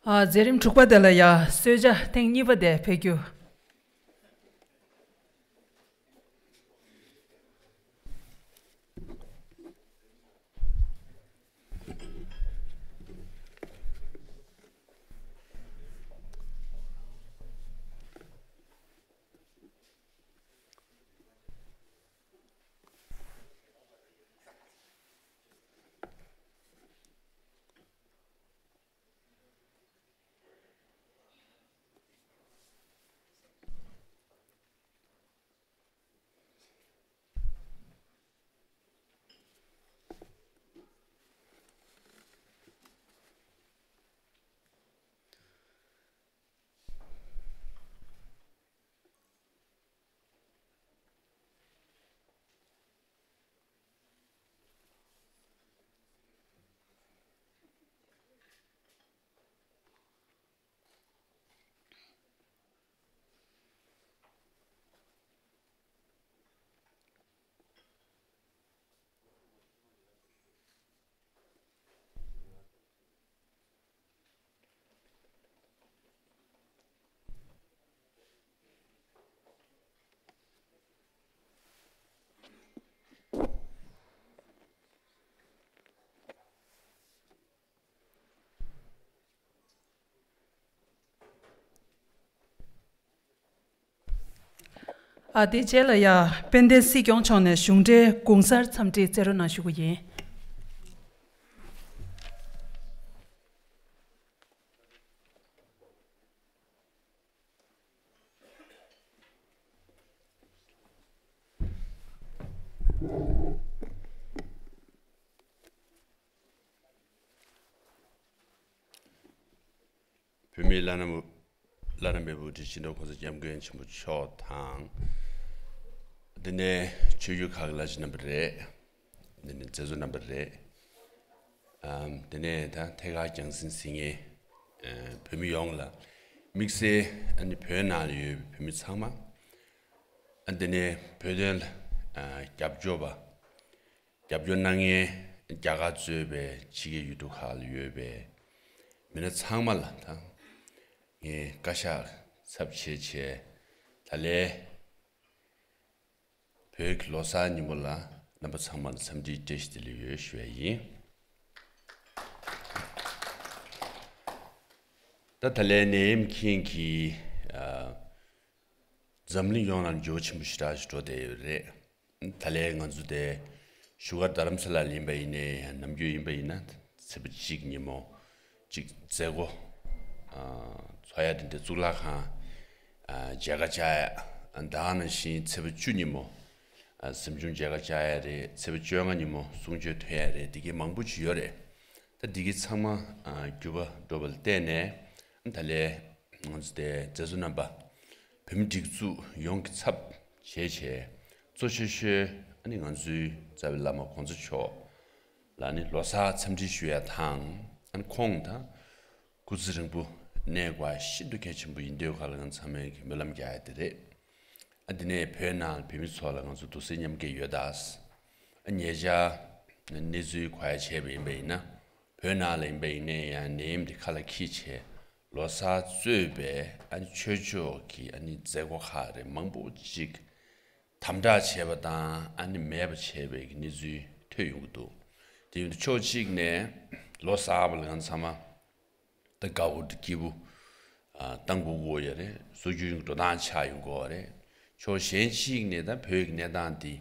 ཨ། མཛད་རིམ་དྲུག་པ་དེ་ལ་ཡ་གསོལ་ཇ་ཐེངས་གཉིས་པ་དེ་ཕུལ་རྒྱུ། ཨ། དེ་རྗེས་ལ་ཡ་དཔལ་ལྡན་སྲིད་སྐྱོང་མཆོག་ནས་གཞུང་འབྲེལ་གུང་གསར་འཚམས་འདྲི་སྩལ་རོགས་གནང་ཞུ་གི་ཡིན། བོད་མིའི་བླ་ན་མེད་བླ་ན་མེད་པའི་དབུ་ཁྲིད་སྤྱི་ནོར་གོང་ས་སྐྱབས་མགོན་ཆེན་པོ་མཆོག་དང་། དེ་ནས་ཆོས་བརྒྱུད་ཁག་གི་བླ་ཆེན་རྣམ་པ་རེད། དེ་ནས་མཛད་གཙོ་རྣམ་པ་རེད། ཨམ། དེ་ནས་ད་ཐད་ཀར་རྒྱང་སྲིང་གཟིགས་མཁན། ཨ། བོད་མི་ཡོངས་ལ། དམིགས་བསལ་ཨ་ནི་བོད་ནང་ལ་ཡོད་པའི་བོད་མི་ཚང་མ། ཨ། དེ་ནས་བོད་དོན་ལ། ཨ། རྒྱབ་སྐྱོར་བ། རྒྱབ་སྐྱོར་གནང་མཁན་རྒྱ་གར་གཙོས་པའི་ཕྱི་རྒྱལ་ཡུལ་གྲུ་ཁག་ལ་ཡོད་པའི་མི་སྣ་ཚང་མ་ལ་ད་ངས་བཀའ་ཤག་ཚབ་བྱས་བྱས་ད་ལན་བོད་ཀྱི་ལོ་གསར་ཉིན་མོ་ལ་རྣམ་པ་ཚང་མ་ལ་འཚམས་འདྲིའི་བཀྲ་ཤིས་བདེ་ལེགས་ཡོད་ཞུ་ཡ་ཡིན། ད་ད་ལན་ནད་ཡམས་རྐྱེན་གྱིས། ཨ། འཛམ་གླིང་ཡོངས་ལ་འགྱུར་བ་ཆེན་པོ་ཞེ་དྲག་ཞིག་འགྲོ་བསྡད་ཡོད་རེད། ད་ལན་ང་ཚོ་དེ་བཞུགས་སྒར་རྡ་རམ་ས་ལ་ཡིན་པ་ཡིན་ནའི་ཡང་ནམ་རྒྱུན་ཡིན་པ་ཡིན་ན་ཚེས་པ་གཅིག་ཉིན་མོ་གཅིག་མཛད་སྒོ། ཨ། འཚོགས་ཡ་དེ་འདྲ་གཙུག་ལག་ཁང་། ཨ། མཇལ་ཁ་བཅར་ཡ། ཨ། ད་ག་ནང་བཞིན་ཚེས་པ་བཅུ་ཉིན་མོ། ཨ། གཟིམ་ཆུང་མཇལ་ཁ་བཅར་ཡ་རེད། ཚེས་པ་བཅོ་ལྔ་ཉིན་མོ་གསུང་ཆོས་ཐོན་ཡ་རེད། དེ་གའི་མང་པོ་ཅིག་ཡོད་རེད། ད་དེ་གའི་ཚང་མ། ཨ། འགྱུར་བ་འགྲོ་བ་ལ་བརྟེན་ནས་ད་ལན་ང་ཚོ་དེ་མཛད་གཙོ་རྣམ་པ་བོད་མི་སྒྲིག་འཛུགས་ཡོངས་ཀྱི་ཚབ་བྱས་བྱས་གཙོ་ཆེ་ཤོས་ཨ་ནི་ང་ཚོའི་རྩ་བའི་བླ་མ་གོང་ས་མཆོག་ལ་ནི་ལོ་གསར་འཚམས་འདྲི་ཞུ་ཡ་དང་། ཨ་ནི་ཁོང་ད་སྐུ་ཚེ་རིང་པོ་གནས་དགོས་ཤིན་ཏུ་གལ་ཆེན་པོ་ཡིན་དུས་ག་ལ་ང་ཚང་མས་ཀྱི་སྨོན་ལམ་རྒྱག་ཡ་དེ་རེད། ཨ། དེ་ནས་བོད་ནང་ལ་བོད་མི་ཚོ་ལ་ང་ཚོ་འདུག་སེམས་མཉམ་སྐྱེད་ཡོད་ད། ཨ། ཉེ་ཆར་གནས་ཚུལ་གོ་ཡ་བྱས་པ་ཡིན་པ་ཡིན་ན། བོད་ནང་ལ་ཡིན་པ་ཡིན་ནའི་ཡང་ནད་ཡམས་འདི་ཁ་ལ་འཁྱེར་བྱས་ལོ་གསར་གཙོས་པའི་ཨ་ནི་ཆོས་ཕྱོགས་ཀྱི་ཨ་ནི་མཛད་སྒོ་ཁག་རེ་མང་པོ་ཅིག་དམ་དྲག་བྱས་པ་དང་ཨ་ནི་མེད་པ་བྱས་པའི་གི་གནས་ཚུལ་ཐོན་ཡོང་གི་འདུག་དེ་ཡིན་དུས་ཕྱོགས་གཅིག་ནས་ལོ་གསར་པ་ལ་ང་ཚང་མ་ད་དགའ་པོ་སྐྱིད་པོ། ཨ། གཏང་དགོས་ཀྱི་ཡོད་རེད། སྲོལ་རྒྱུན་འགྲོ་སྟངས་ཆགས་ཡོང་གི་ཡོད་རེད། ཕྱོགས་གཞན་གཅིག་ནས་ད་བོད་ཀྱི་གནས་སྟངས་འདི་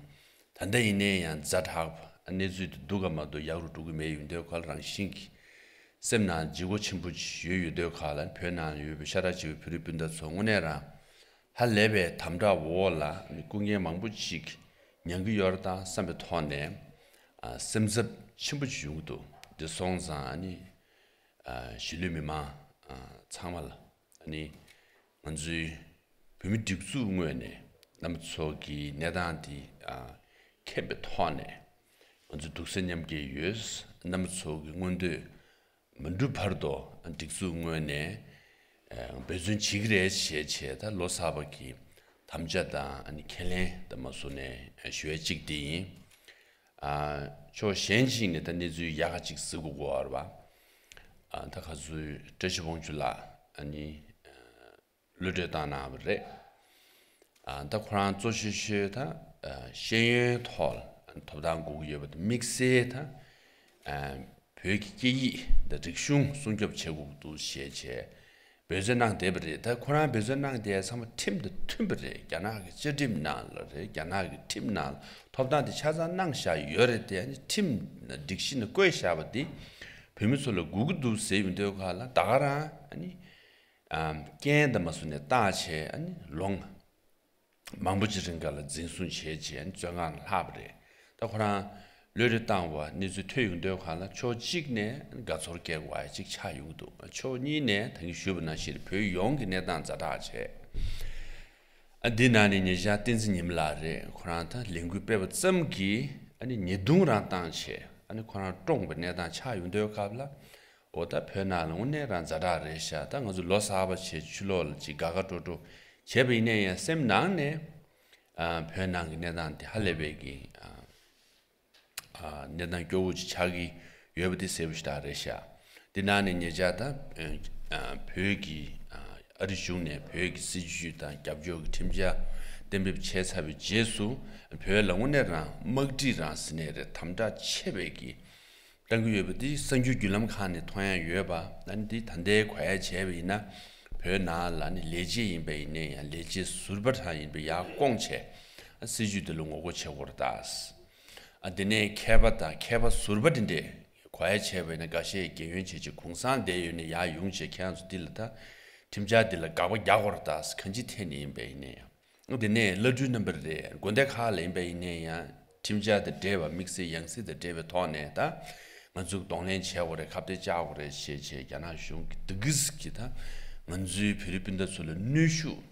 ད་ལྟ་ཡིན་ནའི་ཡང་ཛ་དྲག་པ། གནས་ཚུལ་འདི་སྡུག་ག་མ་གཏོགས་ཡག་རུ་འགྲོ་གི་མེད། ཡོང་དུས་ག་ལ་རང་བཞིན་གྱི་སེམས་ནང་ལྗིད་ཁོག་ཆེན་པོ་ཅིག་ཡོད། ཡོང་དུས་ག་ལ་བོད་ནང་ཡོད་པའི་ཤ་ཁྲག་གཅིག་པའི་བོད་རིགས་སྤུན་ཟླ་ཚོ་དངོས་གནས་རང་ཧ་ལས་པའི་དམ་དྲག་འོག་ལ་སྐུ་ངལ་མང་པོ་ཅིག་མྱང་གི་ཡོད་རེད་ད་བསམ་པའི་ཐོག་ནས། ཨ། སེམས་འཚབ་ཆེན་པོ་ཅིག་ཡོང་གི་འདུག་དེ་སོང་ཙང་ཨ་ནི། ཨ། གཞིས་ལུས་མི་མང་། ཨ། ཚང་མ་ལ་ཨ་ནི་ང་ཚོའི་བོད་མི་སྒྲིག་འཛུགས་ངོས་ནས་རྣམ་པ་ཚོ་གི་གནས་སྟངས་འདི། ཨ། མཁྱེན་པའི་ཐོག་ནས་ང་ཚོ་འདུག་སེམས་མཉམ་སྐྱེད་ཡོད། རྣམ་པ་ཚོ་གི་མངོན་འདོད་མ་འགྲུབ་བར་དུ་སྒྲིག་འཛུགས་ངོས་ནས། ཨ། འབད་བརྩོན་བྱེད་ཀྱི་རེད་ཞེས་བྱས་ད་ལོ་གསར་པ་གི་དམ་བཅའ་དང་ཨ་ནི་ཁས་ལེན་དང་མ་སོ་ནས་ཞུ་ཡ་གཅིག་དེ་ཡིན། ཨ། ཕྱོགས་གཞན་ཞིག་ནས་ད་གནས་ཚུལ་ཡག་ག་ཅིག་གཟིགས་དགོས་ཀྱི་ཡོད་རེད་པ། ཨ། ད་ག་ཚོད་བཀྲ་ཤིས་དབང་ཕྱུག་ལགས་ཨ་ནི་གློད་གྲོལ་བཏང་གནང་བ་རེད། ཨ། ད་ཁོ་རང་གཙོ་ཆེ་ཤོས་ད། ཨ། ཤེས་ཡོན་ཐོག་ལ་ཐོབ་ཐང་དགོས་ཀྱི་ཡོད་པ་དང་དམིགས་བསལ་ད། ཨ། བོད་ཀྱི་སྐད་ཡིག་དང་རིག་གཞུང་སྲུང་སྐྱོབ་བྱེད་དགོས་ཀྱི་འདུག་ཞེས་བྱས་འབད་བརྩོན་གནང་བསྡད་པ་རེད། ད་ཁོ་རང་འབད་བརྩོན་གནང་བསྡད་ཚང་མ་ཁྲིམས་དང་མཐུན་པ་རེད། རྒྱ་ནག་གི་བཅའ་ཁྲིམས་ནང་ལ་རེད། རྒྱ་ནག་གི་ཁྲིམས་ནང་ལ་ཐོབ་ཐང་དེ་ཆ་ཚང་གནང་བཞག་ཡོད་རེད། དེ་ཨ་ནི་ཁྲིམས་ནང་སྒྲིག་གཞི་ནང་བཀོད་བཞག་པ་དེ་བོད་མི་ཚོ་ལ་དགོས་ཀྱི་འདུག་ཟེར་ཡོང་དུས་ག་ལ་ད་ག་རང་ཨ་ནི། ཨ། རྐྱེན་དང་མ་སོ་ནས་བཏང་བྱས་ཨ་ནི་ལོ་ངོ་མང་པོ་ཅིག་རིང་ག་ལ་འཛིན་བཟུང་བྱས་བྱས་བཙོན་ཁང་ལ་ལྷག་པ་རེད། ད་ཁོ་རང་གློད་གྲོལ་བཏང་བ་གནས་ཚུལ་ཐོན་ཡོང་དུས་ག་ལ་ཕྱོགས་གཅིག་ནས་དགའ་ཚོར་སྐྱེ་དགོས་པ་ཅིག་ཆགས་ཡོང་གི་འདུག་ཕྱོགས་གཉིས་ནས་ད་གིན་ཞུས་པ་ནང་བཞིན་བོད་ཡོངས་ཀྱི་གནས་སྟངས་ཛ་དྲག་བྱས། ཨ། འདི་ནང་ནས་ཉེ་ཆར་བསྟན་འཛིན་ཉི་མ་ལགས་རེད། ཁོ་རང་ད་ལས་འགུལ་སྤེལ་བ་ཙམ་གྱིས་ཨ་ནི་ཉེས་རྡུང་རང་བཏང་བྱས་ཨ་ནི་ཁོ་རང་བཀྲོངས་པའི་གནས་སྟངས་ཆགས་ཡོང་དུས་སྐབས་ལ། འོ་ད་བོད་ནང་ལ་དངོས་གནས་རང་ཛ་དྲག་རེད་ཤག་ད་ང་ཚོ་ལོ་གསར་པ་བྱས་ཕྱི་ལོགས་ལ་ཅིག་དགའ་དགའ་སྤྲོ་སྤྲོ་བྱས་པ་ཡིན་ན་ཡང་སེམས་ནང་ནས། ཨ། བོད་ནང་གི་གནས་སྟངས་དེ་ཧ་ལས་པའི་གི། ཨ། ཨ། གནས་སྟངས་སྐྱོ་བོ་ཅིག་ཆགས་ཀྱི་ཡོད་པ་དེ་གསལ་པོ་ཞེ་དྲག་རེད་ཤག་དེ་ནང་ནས་ཉེ་ཆར་ད། ཨ། བོད་ཀྱི། ཨ། ཨ་རི་གཞུང་ནས་བོད་ཀྱི་སྲིད་བྱུས་དང་རྒྱབ་སྐྱོར་གྱི་ཁྲིམས་འཆར་གཏན་འབེབས་བྱས་ཚར་བའི་རྗེས་སུ་བོད་ལ་དངོས་གནས་རང་དམག་སྒྲིག་རང་ཟེར་ནའི་རེད། དམ་དྲག་ཆེ་བའི་གི་བཏང་གི་ཡོད་པ་འདི་གསར་འགྱུར་བརྒྱུད་ལམ་ཁག་ནས་མཐོང་ཡ་ཡོད་པ། ཨ་ནི་འདི་ད་ལྟའི་གོ་ཡ་བྱས་པ་ཡིན་ན། བོད་ནང་ལ་ནི་ལས་བྱེད་ཡིན་པ་ཡིན་ནའི་ཡང་ལས་བྱེད་ཟུར་པ་རང་ཡིན་པ་ཡར་བསྐོངས་བྱས། ཨ་སྲིད་ཇུས་དེ་ལ་ངོ་རྒོལ་བྱེད་དགོས་རེད་ད། ཨ་དེ་ནས་མཁས་པ་དང་མཁས་པ་ཟུར་པ་དེ་འདྲས་གོ་ཡ་བྱས་པ་ཡིན་ན། འགའ་ཤས་རྒན་ཡོལ་བྱས་བྱས་གུང་སེང་བསྡད་ཡོད་ནས་ཡར་ཡོང་བྱས། ཁྱེད་རང་ཚོ་འདི་ལ་ད་ཁྲིམས་འཆར་འདི་ལ་དགག་པ་རྒྱག་དགོས་རེད་ད། གང་ཅི་ཐད་ནས་ཡིན་པ་ཡིན་ནའི་ཡང་། དེ་ནས་བླ་སྤྲུལ་རྣམ་པ་རེད། དགོན་སྡེ་ཁག་ལ་ཡིན་པ་ཡིན་ནའི་ཡང་ཁྲིམས་འཆར་དང་འབྲེལ་བ། དམིགས་བསལ་ཡང་སྲིད་དང་འབྲེལ་བའི་ཐོག་ནས་ད་ང་ཚོས་གདོང་ལེན་བྱེད་དགོས་རེད། ཁ་གཏད་བཅག་དགོས་རེད་ཞེས་བྱས་རྒྱ་ནག་གཞུང་གིས་འདི་གིས་ཀྱི་ད་ང་ཚོའི་བོད་རིགས་སྤུན་ཟླ་ཚོ་ལ་གནོན་ཤུགས་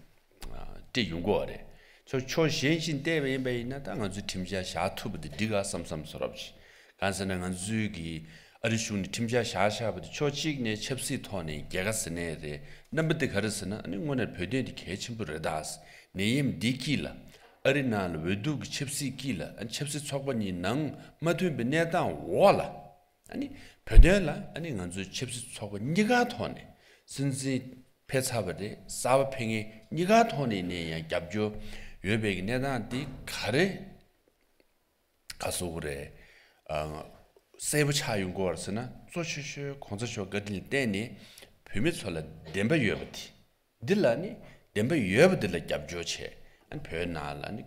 ཨ་སྤྲད་ཡོང་གི་ཡོད་རེད། ཕྱོགས་ཕྱོགས་གཞན་ཞིག་བལྟས་པ་ཡིན་པ་ཡིན་ན། ད་ང་ཚོས་ཁྲིམས་འཆར་བཞག་ཐུབ་པ་དེ་འགྲིག་ག་བསམ་བསམ་བཟོ་འདྲ་ཞིག་གང་ཟེར་ན། ང་ཚོའི་གི་ཨ་རི་གཞུང་ནས་ཁྲིམས་འཆར་བཞག་བཞག་པ་དེ་ཕྱོགས་གཅིག་ནས་ཆབ་སྲིད་ཐོག་ནས་རྒྱལ་ཁ་ཟེར་ནའི་རེད། རྣམ་པ་དེ་ག་རེ་ཟེར་ན། ཨ་ནི་དངོས་གནས་བོད་དོན་དེ་གལ་ཆེན་པོ་རེད་ད། ནད་ཡམས་འདི་དཀྱིལ་ལ་ཨ་རི་ནང་ལ་འོས་བསྡུ་གི་ཆབ་སྲིད་དཀྱིལ་ལ། ཨ་ནི་ཆབ་སྲིད་ཚོགས་པ་གཉིས་ནང་མ་མཐུན་པའི་གནས་སྟངས་འོག་ལ། ཨ་ནི་བོད་དོན་ལ་ཨ་ནི་ང་ཚོའི་ཆབ་སྲིད་ཚོགས་པ་གཉིས་ཀ་ཐོག་ནས། སྲིད་འཛིན་ཕེབས་ཚར་བ་རེད། གསར་པ་ཕེབས་མཁན་གཉིས་ཀ་ཐོག་ནས་ནས་ཡང་རྒྱབ་སྐྱོར་ཡོད་པའི་གི་གནས་སྟངས་འདི་ག་རེ་ག་ཟེར་དགོས་རེད། ཨ་གསལ་པོ་ཆགས་ཡོང་གི་ཡོད་རེད་ཟེར་ན། གཙོ་ཆེ་ཤོས་གོང་ས་མཆོག་བཀའ་དྲིན་ལ་བརྟེན་ནས་བོད་མི་ཚོ་ལ་བདེན་པ་ཡོད་པ་དེ། འདི་ལ་ནི་བདེན་པ་ཡོད་པ་འདི་ལ་རྒྱབ་སྐྱོར་བྱས། ཨ་ནི་བོད་ནང་ལ་ནི་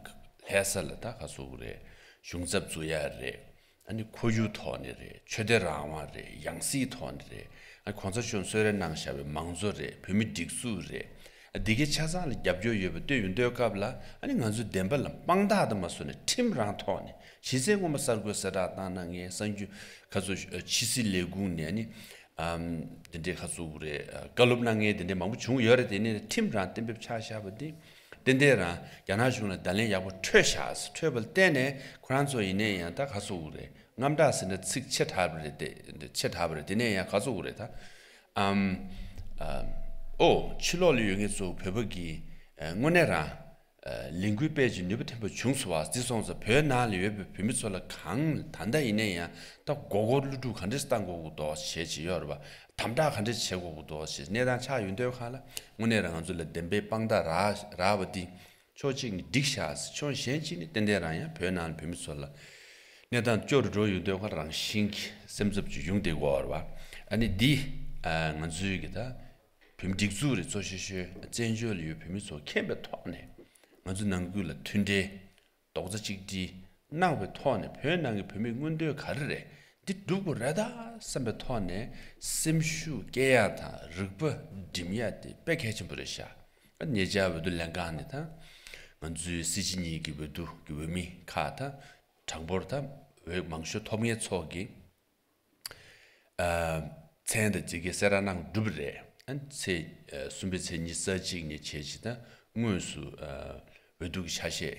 ལྷ་ས་ལ་ད་ག་ཟེར་དགོས་རེད། གཞུང་ཚབ་བཙུགས་ཡ་རེད། ཨ་ནི་ཁོར་ཡུག་ཐོག་ནས་རེད། ཆོས་དད་རང་དབང་རེད། ཡང་སྲིད་ཐོག་ནས་རེད། ཨ་གོང་ས་མཆོག་གསོལ་རས་གནང་བཞག་པའི་མང་གཙོ་རེད། བོད་མི་སྒྲིག་འཛུགས་རེད། ཨ་འདི་གའི་ཆ་ཚང་ལ་རྒྱབ་སྐྱོར་ཡོད་པ་བཏོན་ཡོང་དུས་སྐབས་ལ། ཨ་ནི་ང་ཚོའི་བདེན་པ་ལ་དཔང་རྟགས་དུ་མ་བཟོ་ནས་ཁྲིམས་རང་ཐོག་ནས། གཞི་རྩའི་སྔོན་མ་གསར་འགོད་གསལ་བསྒྲགས་བཏང་གནང་མཁན། གསར་འགྱུར་ཁ་ཚོ་ཕྱི་སྲིད་ལས་ཁུངས་ནས་ནི་ཨམ་དེ་འདྲའི་ཁ་ཚུགས་རེད། བཀའ་སློབ་གནང་མཁན་དེ་འདྲའི་མང་པོ་བྱུང་ཡོད་རེད། དེ་ནས་ཁྲིམས་རང་གཏན་འབེབས་ཆགས་བཞག་པ་འདི་ཏན་ཏན་རང་རྒྱ་ནག་གཞུང་ལ་བརྡ་ལན་ཡག་པོ་འཕྲོད་བཞག་འཕྲོད་པ་ལ་བརྟེན་ནས་ཁོ་རང་ཚོ་ཡིན་ནའི་ཡང་ད་ག་ཟེར་དགོས་རེད། དངངས་སྐྲག་ཟེར་ན་ཚིག་ཆེ་དྲགས་པ་རེད། དེ་ཆེ་དྲགས་པ་རེད། དེ་ནས་ཡང་ག་ཟེར་དགོས་རེད་ད། ཨམ་ཨམ་ཨོ་ཕྱི་ལོགས་ལ་ཡོད་མཁན་ཚོ་བོད་པ་གི་ཨ་དངོས་གནས་རང་ལས་འགུལ་སྤེལ་ཅིག་ནུས་པ་ཐོན་པོ་བྱུང་སོང་བ། འདི་སོང་ཙང་བོད་ནང་ལ་ཡོད་པའི་བོད་མི་ཚོ་ལ་གང་ད་ལྟ་ཡིན་ན་ཡང་ད་མགོ་སྐོར་གློ་ཕྲུག་ག་འདྲས་བཏང་དགོས་ཀྱི་འདུག་ཞེས་བྱས་ཡོད་རེད་པ། དམ་དྲག་ག་འདྲས་བྱེད་དགོས་ཀྱི་འདུག་ཞེས་གནས་སྟངས་ཆགས་ཡོང་དུས་སྒང་ལ། དངོས་གནས་རང་ང་ཚོ་ལ་བདེན་པའི་དཔང་རྟགས་རག་རག་པ་འདི། ཕྱོགས་གཅིག་ནས་འགྲིག་ཤག་ཕྱོགས་གཞན་གཅིག་ནས་ཏན་ཏན་རང་ཡང་བོད་ནང་ལ་བོད་མི་ཚོ་ལ་གནས་སྟངས་སྐྱོ་རུ་འགྲོ་ཡོང་དུས་སྒང་ལ་རང་བཞིན་གྱིས་སེམས་འཚབ་ཅིག་ཡོང་བསྡད་ཀྱི་ཡོད་རེད་པ། ཨ་ནི་འདི་ང་ཚོའི་གི་ད་བོད་མི་སྒྲིག་འཛུགས་རེད། གཙོ་ཆེ་ཤོས་བཙན་བྱོལ་ལ་ཡོད་བོད་མི་ཚོ་མཁྱེན་པའི་ཐོག་ནས་ང་ཚོ་ནང་ཁུལ་ལ་མཐུན་སྒྲིལ་རྡོག་རྩ་གཅིག་སྒྲིལ་གནང་བའི་ཐོག་ནས། བོད་ནང་གི་བོད་མིའི་མངོན་འདོད་ག་རེ་རེད། འདི་སྒྲུབ་དགོས་རེད་ད་བསམ་པའི་ཐོག་ནས་སེམས་ཤུགས་སྐྱེད་ཡག་དང་རིག་པ་སྒྲིམ་ཡག་དེ་དཔེ་གལ་ཆེན་པོ་རེད་ཤག་ཨ་ཉེ་ཆར་འོས་བསྡུ་ལྷན་ཁང་ནས་ད་ང་ཚོའི་སྲིད་སྤྱི་གཉིས་ཀྱི་འོས་བསྡུ་གི་འོས་མི་ཁག་ད་གྲངས་འབོར་ད་འོས་མང་ཤོས་ཐོབ་མཁན་ཚོ་གི་ཨ་མཚན་དང་ཅིག་གི་གསལ་བསྒྲགས་གནང་གྲུབ་པ་རེད། ཨ་ཚེས་ཨ་གསུམ་པའི་ཚེས་ཉི་ཤུ་རྩ་གཅིག་ནས་བྱས་བྱས་ད་དངོས་སུ་ཨ་འོས་བསྡུ་གི་ཆ་ཤས།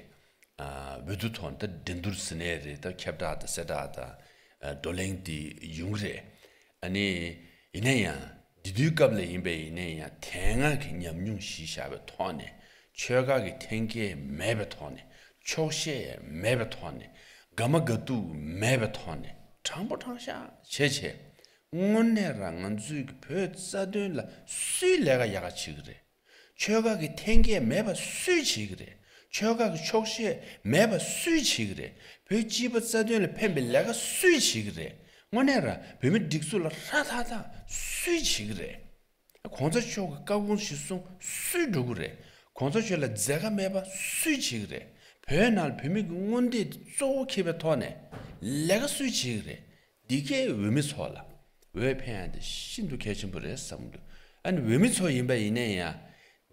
ཨ་འོས་བསྡུ་ཐོག་ད་འགྲན་བསྡུར་ཟེར་ནའི་རེད། ད་ཁྱབ་བསྒྲགས་དང་གསལ་བསྒྲགས་དང་ཨ་བགྲོ་གླེང་དེ་ཡོང་གི་རེད། ཨ་ནི་ཡིན་ན་ཡང་འདི་དུས་སྐབས་ལ་ཡིན་པ་ཡིན་ན་ཡང་། དེ་སྔ་གི་ཉམས་མྱོང་གཞི་བཞག་པའི་ཐོག་ནས། ཆོལ་ཁ་གི་འཐེན་འཁྱེར་མེད་པའི་ཐོག་ནས། འཁྱོག་བཤད་མེད་པའི་ཐོག་ནས། དགའ་མ་དགའ་སྡུག་མེད་པའི་ཐོག་ནས། དྲང་པོ་དྲང་བཞག་བྱས་བྱས། དངོས་གནས་རང་ང་ཚོའི་གི་བོད་རྩ་དོན་ལ་སུས་ལས་ཀ་ཡག་ག་བྱེད་ཀྱི་རེད། ཆོལ་ཁ་གི་འཐེན་འཁྱེར་མེད་པ་སུས་བྱེད་ཀྱི་རེད། ཆོལ་ཁ་གི་འཁྱོག་བཤད་མེད་པ་སུས་བྱེད་ཀྱི་རེད། བོད་སྤྱི་པ་རྩ་དོན་ལ་ཕན་པའི་ལས་ཀ་སུས་བྱེད་ཀྱི་རེད། དངོས་གནས་རང་བོད་མི་སྒྲིག་འཛུགས་ལ་ཧྲ་ཐག་ཐག་སུས་བྱེད་ཀྱི་རེད། གོང་ས་མཆོག་གི་བཀའ་དགོངས་གཞིར་བཟུང་སུས་འགྲོ་གི་རེད། གོང་ས་མཆོག་ལ་མཛད་ཁ་མེད་པ་སུས་བྱེད་ཀྱི་རེད། བོད་ནང་ལ་བོད་མི་གི་མངོན་འདོད་གཙོ་བོ་འཁྱེར་བའི་ཐོག་ནས་ལས་ཀ་སུས་བྱེད་ཀྱི་རེད། འདི་གའི་འོས་མི་ཚོ་ལ་འོས་འཕེན་ཡ་དེ་ཤིན་ཏུ་གལ་ཆེན་པོ་རེད་བསམ་གྱི་འདུག་ཨ་ནི་འོས་མི་ཚོ་ཡིན་པ་ཡིན་ནའི་ཡང་།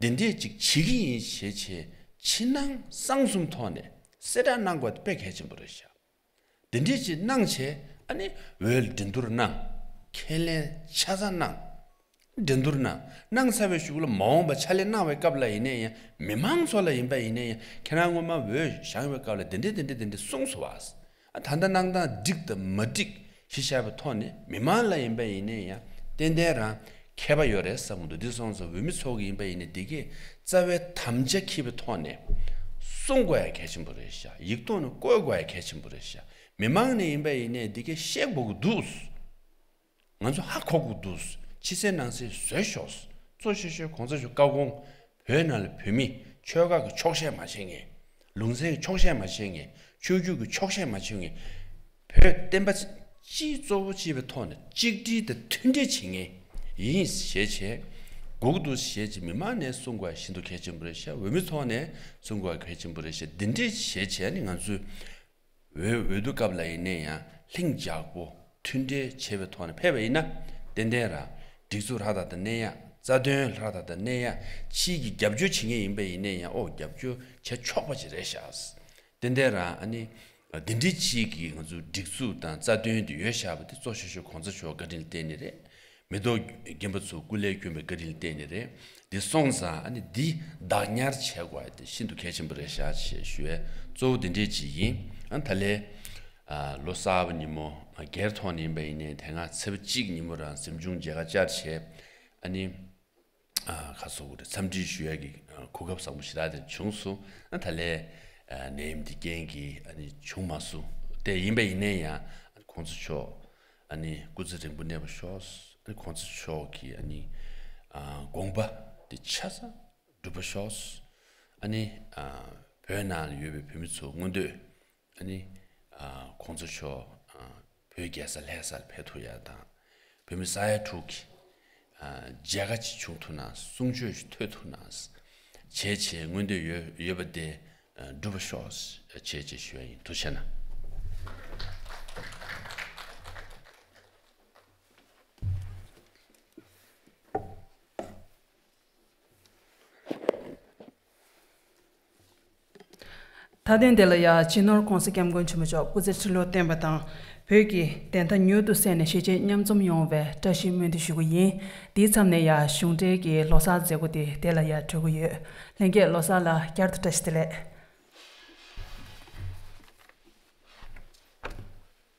འདི་འདྲས་ཅིག་བྱེད་ཀྱི་ཡིན་ཞེས་བྱས་ཕྱི་ནང་གསང་གསུམ་ཐོག་ནས་གསལ་བསྒྲགས་གནང་དགོས་དཔེ་གལ་ཆེན་པོ་རེད་ཤག་འདི་འདྲས་ཅིག་གནང་བྱས། ཨ་ནི་འོས་འགྲན་བསྡུར་གནང་། ཁས་ལེན་ཆ་ཚང་གནང་། འགྲན་བསྡུར་གནང་། གནང་ཚར་བའི་གཞུག་ལ་མ་འོངས་པ་ཕྱག་ལས་གནང་བའི་སྐབས་ལ་ཡིན་ནའི་ཡང་། མི་མང་ཚོ་ལ་ཡིན་པ་ཡིན་ནའི་ཡང་། ཁྱེད་རང་སྔོན་མ་འོས་བཞེངས་པའི་སྐབས་ལ་འདི་འདྲས་འདི་འདྲས་འདི་འདྲས་གསུངས་སོང་བ། ཨ་ད་ལྟ་གནང་སྟངས་འགྲིག་དང་མ་འགྲིག་གཞི་བཞག་པའི་ཐོག་ནས། མི་མང་ལ་ཡིན་པ་ཡིན་ནའི་ཡང་ཏན་ཏན་རང་ཁྱད་པར་ཡོད་རེད་བསམ་གྱི་འདུག་འདི་སོང་ཙང་འོས་མི་ཚོ་གི་ཡིན་པ་ཡིན་ནའི་འདི་གས་རྩ་བའི་དམ་བཅའ་འཁྱེར་བའི་ཐོག་ནས་གསུང་དགོས་ཡ་གལ་ཆེན་པོ་རེད་ཤག་ཡིག་ཐོག་ནས་བཀོད་དགོས་ཡ་གལ་ཆེན་པོ་རེད་ཤག་མི་མང་ནས་ཡིན་པ་ཡིན་ནའི་འདི་གས་བཤད་དགོས་ཀྱི་འདུག་ང་ཚོ་ཧ་གོ་དགོས་འདུག་ཕྱི་གསལ་ནང་གསལ་བཟོས་ཤོག་གཙོ་ཆེ་ཤོས་གོང་ས་མཆོག་བཀའ་དགོངས། བོད་ནང་ལ་བོད་མི་ཆོལ་ཁ་གི་འཁྱོག་བཤད་མ་བྱེད་མཁན། ལུང་ཚན་གྱི་འཁྱོག་བཤད་མ་བྱེད་མཁན། ཆོས་བརྒྱུད་ཀྱི་འཁྱོག་བཤད་མ་བྱེད་མཁན། བོད་བསྟན་པ་སྤྱི་གཙོ་བོ་བྱེད་པའི་ཐོག་ནས་གཅིག་སྒྲིལ་དང་མཐུན་སྒྲིལ་བྱེད་མཁན་ཡིན་ཞེས་བྱས། དགོས་ཀྱི་འདུག་ཞེས་ཀྱི་མི་མང་ནས་གསུང་དགོས་ཤིན་ཏུ་གལ་ཆེན་པོ་རེད་ཤག་འོས་མི་ཚོ་ནས་གསུང་དགོས་གལ་ཆེན་པོ་རེད་ཤག་འདི་འདྲས་བྱས་བྱས་ནི་ང་ཚོས་འོས་འོས་བསྡུ་སྐབས་ལ་ཡིན་ནའི་ཡང་ལྷིང་འཇགས་པོ་མཐུན་འབྲེལ་བྱས་པའི་ཐོག་ནས་ཕེབས་པ་ཡིན་ན། ཏན་ཏན་ར་སྒྲིག་འཛུགས་ལྷག་དང་དང་གནས་ཡག་རྩ་དོན་ལྷག་དང་དང་གནས་ཡག་ཕྱིའི་གི་རྒྱབ་སྐྱོར་བྱེད་མཁན་ཡིན་པ་ཡིན་ནའི་ཡང་ཨོ་རྒྱབ་སྐྱོར་བྱེད་ཆོག་པ་ཅིག་རེད་ཤག་ཏན་ཏན་རང་ཨ་ནི། འདི་འདྲའི་ཅིག་གིས་ང་ཚོ་སྒྲིག་འཛུགས་དང་རྩ་དོན་དེ་ཡོད་བཞག་པ་དེ་གཙོ་ཆེ་ཤོས་གོང་ས་མཆོག་བཀའ་དྲིན་ལ་བརྟེན་ནས་རེད། མི་ཐོག་རྒན་པ་ཚོ་སྐུ་ལས་བསྐྱོན་པའི་བཀའ་དྲིན་ལ་བརྟེན་ནས་རེད། འདི་སོང་ཙང་ཨ་ནི་འདི་བདག་ཉར་བྱེད་དགོས་དེ་ཤིན་ཏུ་གལ་ཆེན་པོ་རེད་ཤག་ཞེས་ཞུ་བའི་གཙོ་བོ་འདི་འདྲའི་ཅིག་ཡིན། ཨ་ད་ལས་ལོ་གསར་པ་ཉིན་མོ་སྒེར་ཐོག་ནས་ཡིན་པ་ཡིན་ནའི་དེ་སྔ་ཚེས་པ་གཅིག་ཉིན་མོ་རང་གཟིམ་ཆུང་མཇལ་ཁ་བཅར་བྱས་ཨ་ནི། ཁ་སོ་གོ་རེ་འཚམས་འདྲི་ཞུ་ཡ་གི་གོ་སྐབས་བཟང་པོ་ཞེ་དྲག་དེ་བྱུང་སོང་། ད་ལས་ནད་ཡམས་འདི་རྐྱེན་གྱིས་ཨ་ནི་བྱུང་མ་སོང་། དེ་ཡིན་པ་ཡིན་ནའི་ཡང་གོང་ས་མཆོག་ཨ་ནི་སྐུ་ཚེ་རིང་པོ་གནས་པར་ཤོག་ཨ་ནི་གོང་ས་མཆོག་གི་ཨ་ནི་དགོངས་པ་དེ་ཆ་ཚང་འགྲུབ་པར་ཤོག་ཨ་ནི་བོད་ནང་ལ་ཡོད་པའི་བོད་མི་ཚོ་མངོན་འདོད། ཨ་ནི། ཨ་གོང་ས་མཆོག་ཨ་བོད་རྒྱལ་ས་ལྷ་སར་ཕེབས་ཐུབ་ཡ་དང་། བོད་མི་ས་ཡ་དྲུག་གི་ཨ་མཇལ་ཁ་ཅིག་བྱུང་ཐུབ་ན་གསུང་ཆོས་ཤིག་ཐོས་ཐུབ་ན། བྱས་བྱས་མངོན་འདོད་ཡོད་ཡོད་པ་དེ་ཨ་འགྲུབ་པ་ཤོག་བྱས་བྱས་ཞུ་ཡ་ཡིན། ཐུགས་རྗེ་གནང་། མཐའ་དོན་དེ་ལ་ཡང་སྤྱི་ནོར་༸གོང་ས་༸སྐྱབས་མགོན་ཆེན་པོ་མཆོག་སྐུ་ཚེ་ཁྲི་ལོར་བརྟན་པ་དང་། བོད་ཀྱི་བདེན་མཐའ་མྱུར་དུ་གསལ་ནས་གཞིས་བྱེས་མཉམ་འཛོམས་ཡོང་བའི་བཀྲ་ཤིས་སྨོན་འདུན་ཞུ་གི་ཡིན། དེའི་མཚམས་ནས་ཡང་གཞུང་འབྲེལ་གྱི་ལོ་གསར་མཛད་སྒོ་དེ་དེ་ལ་ཡང་གྲོལ་གི་ཡོད། ལྷན་རྒྱས་ལོ་གསར་ལ་བསྐྱར་དུ་བཀྲ་ཤིས་བདེ་ལེགས།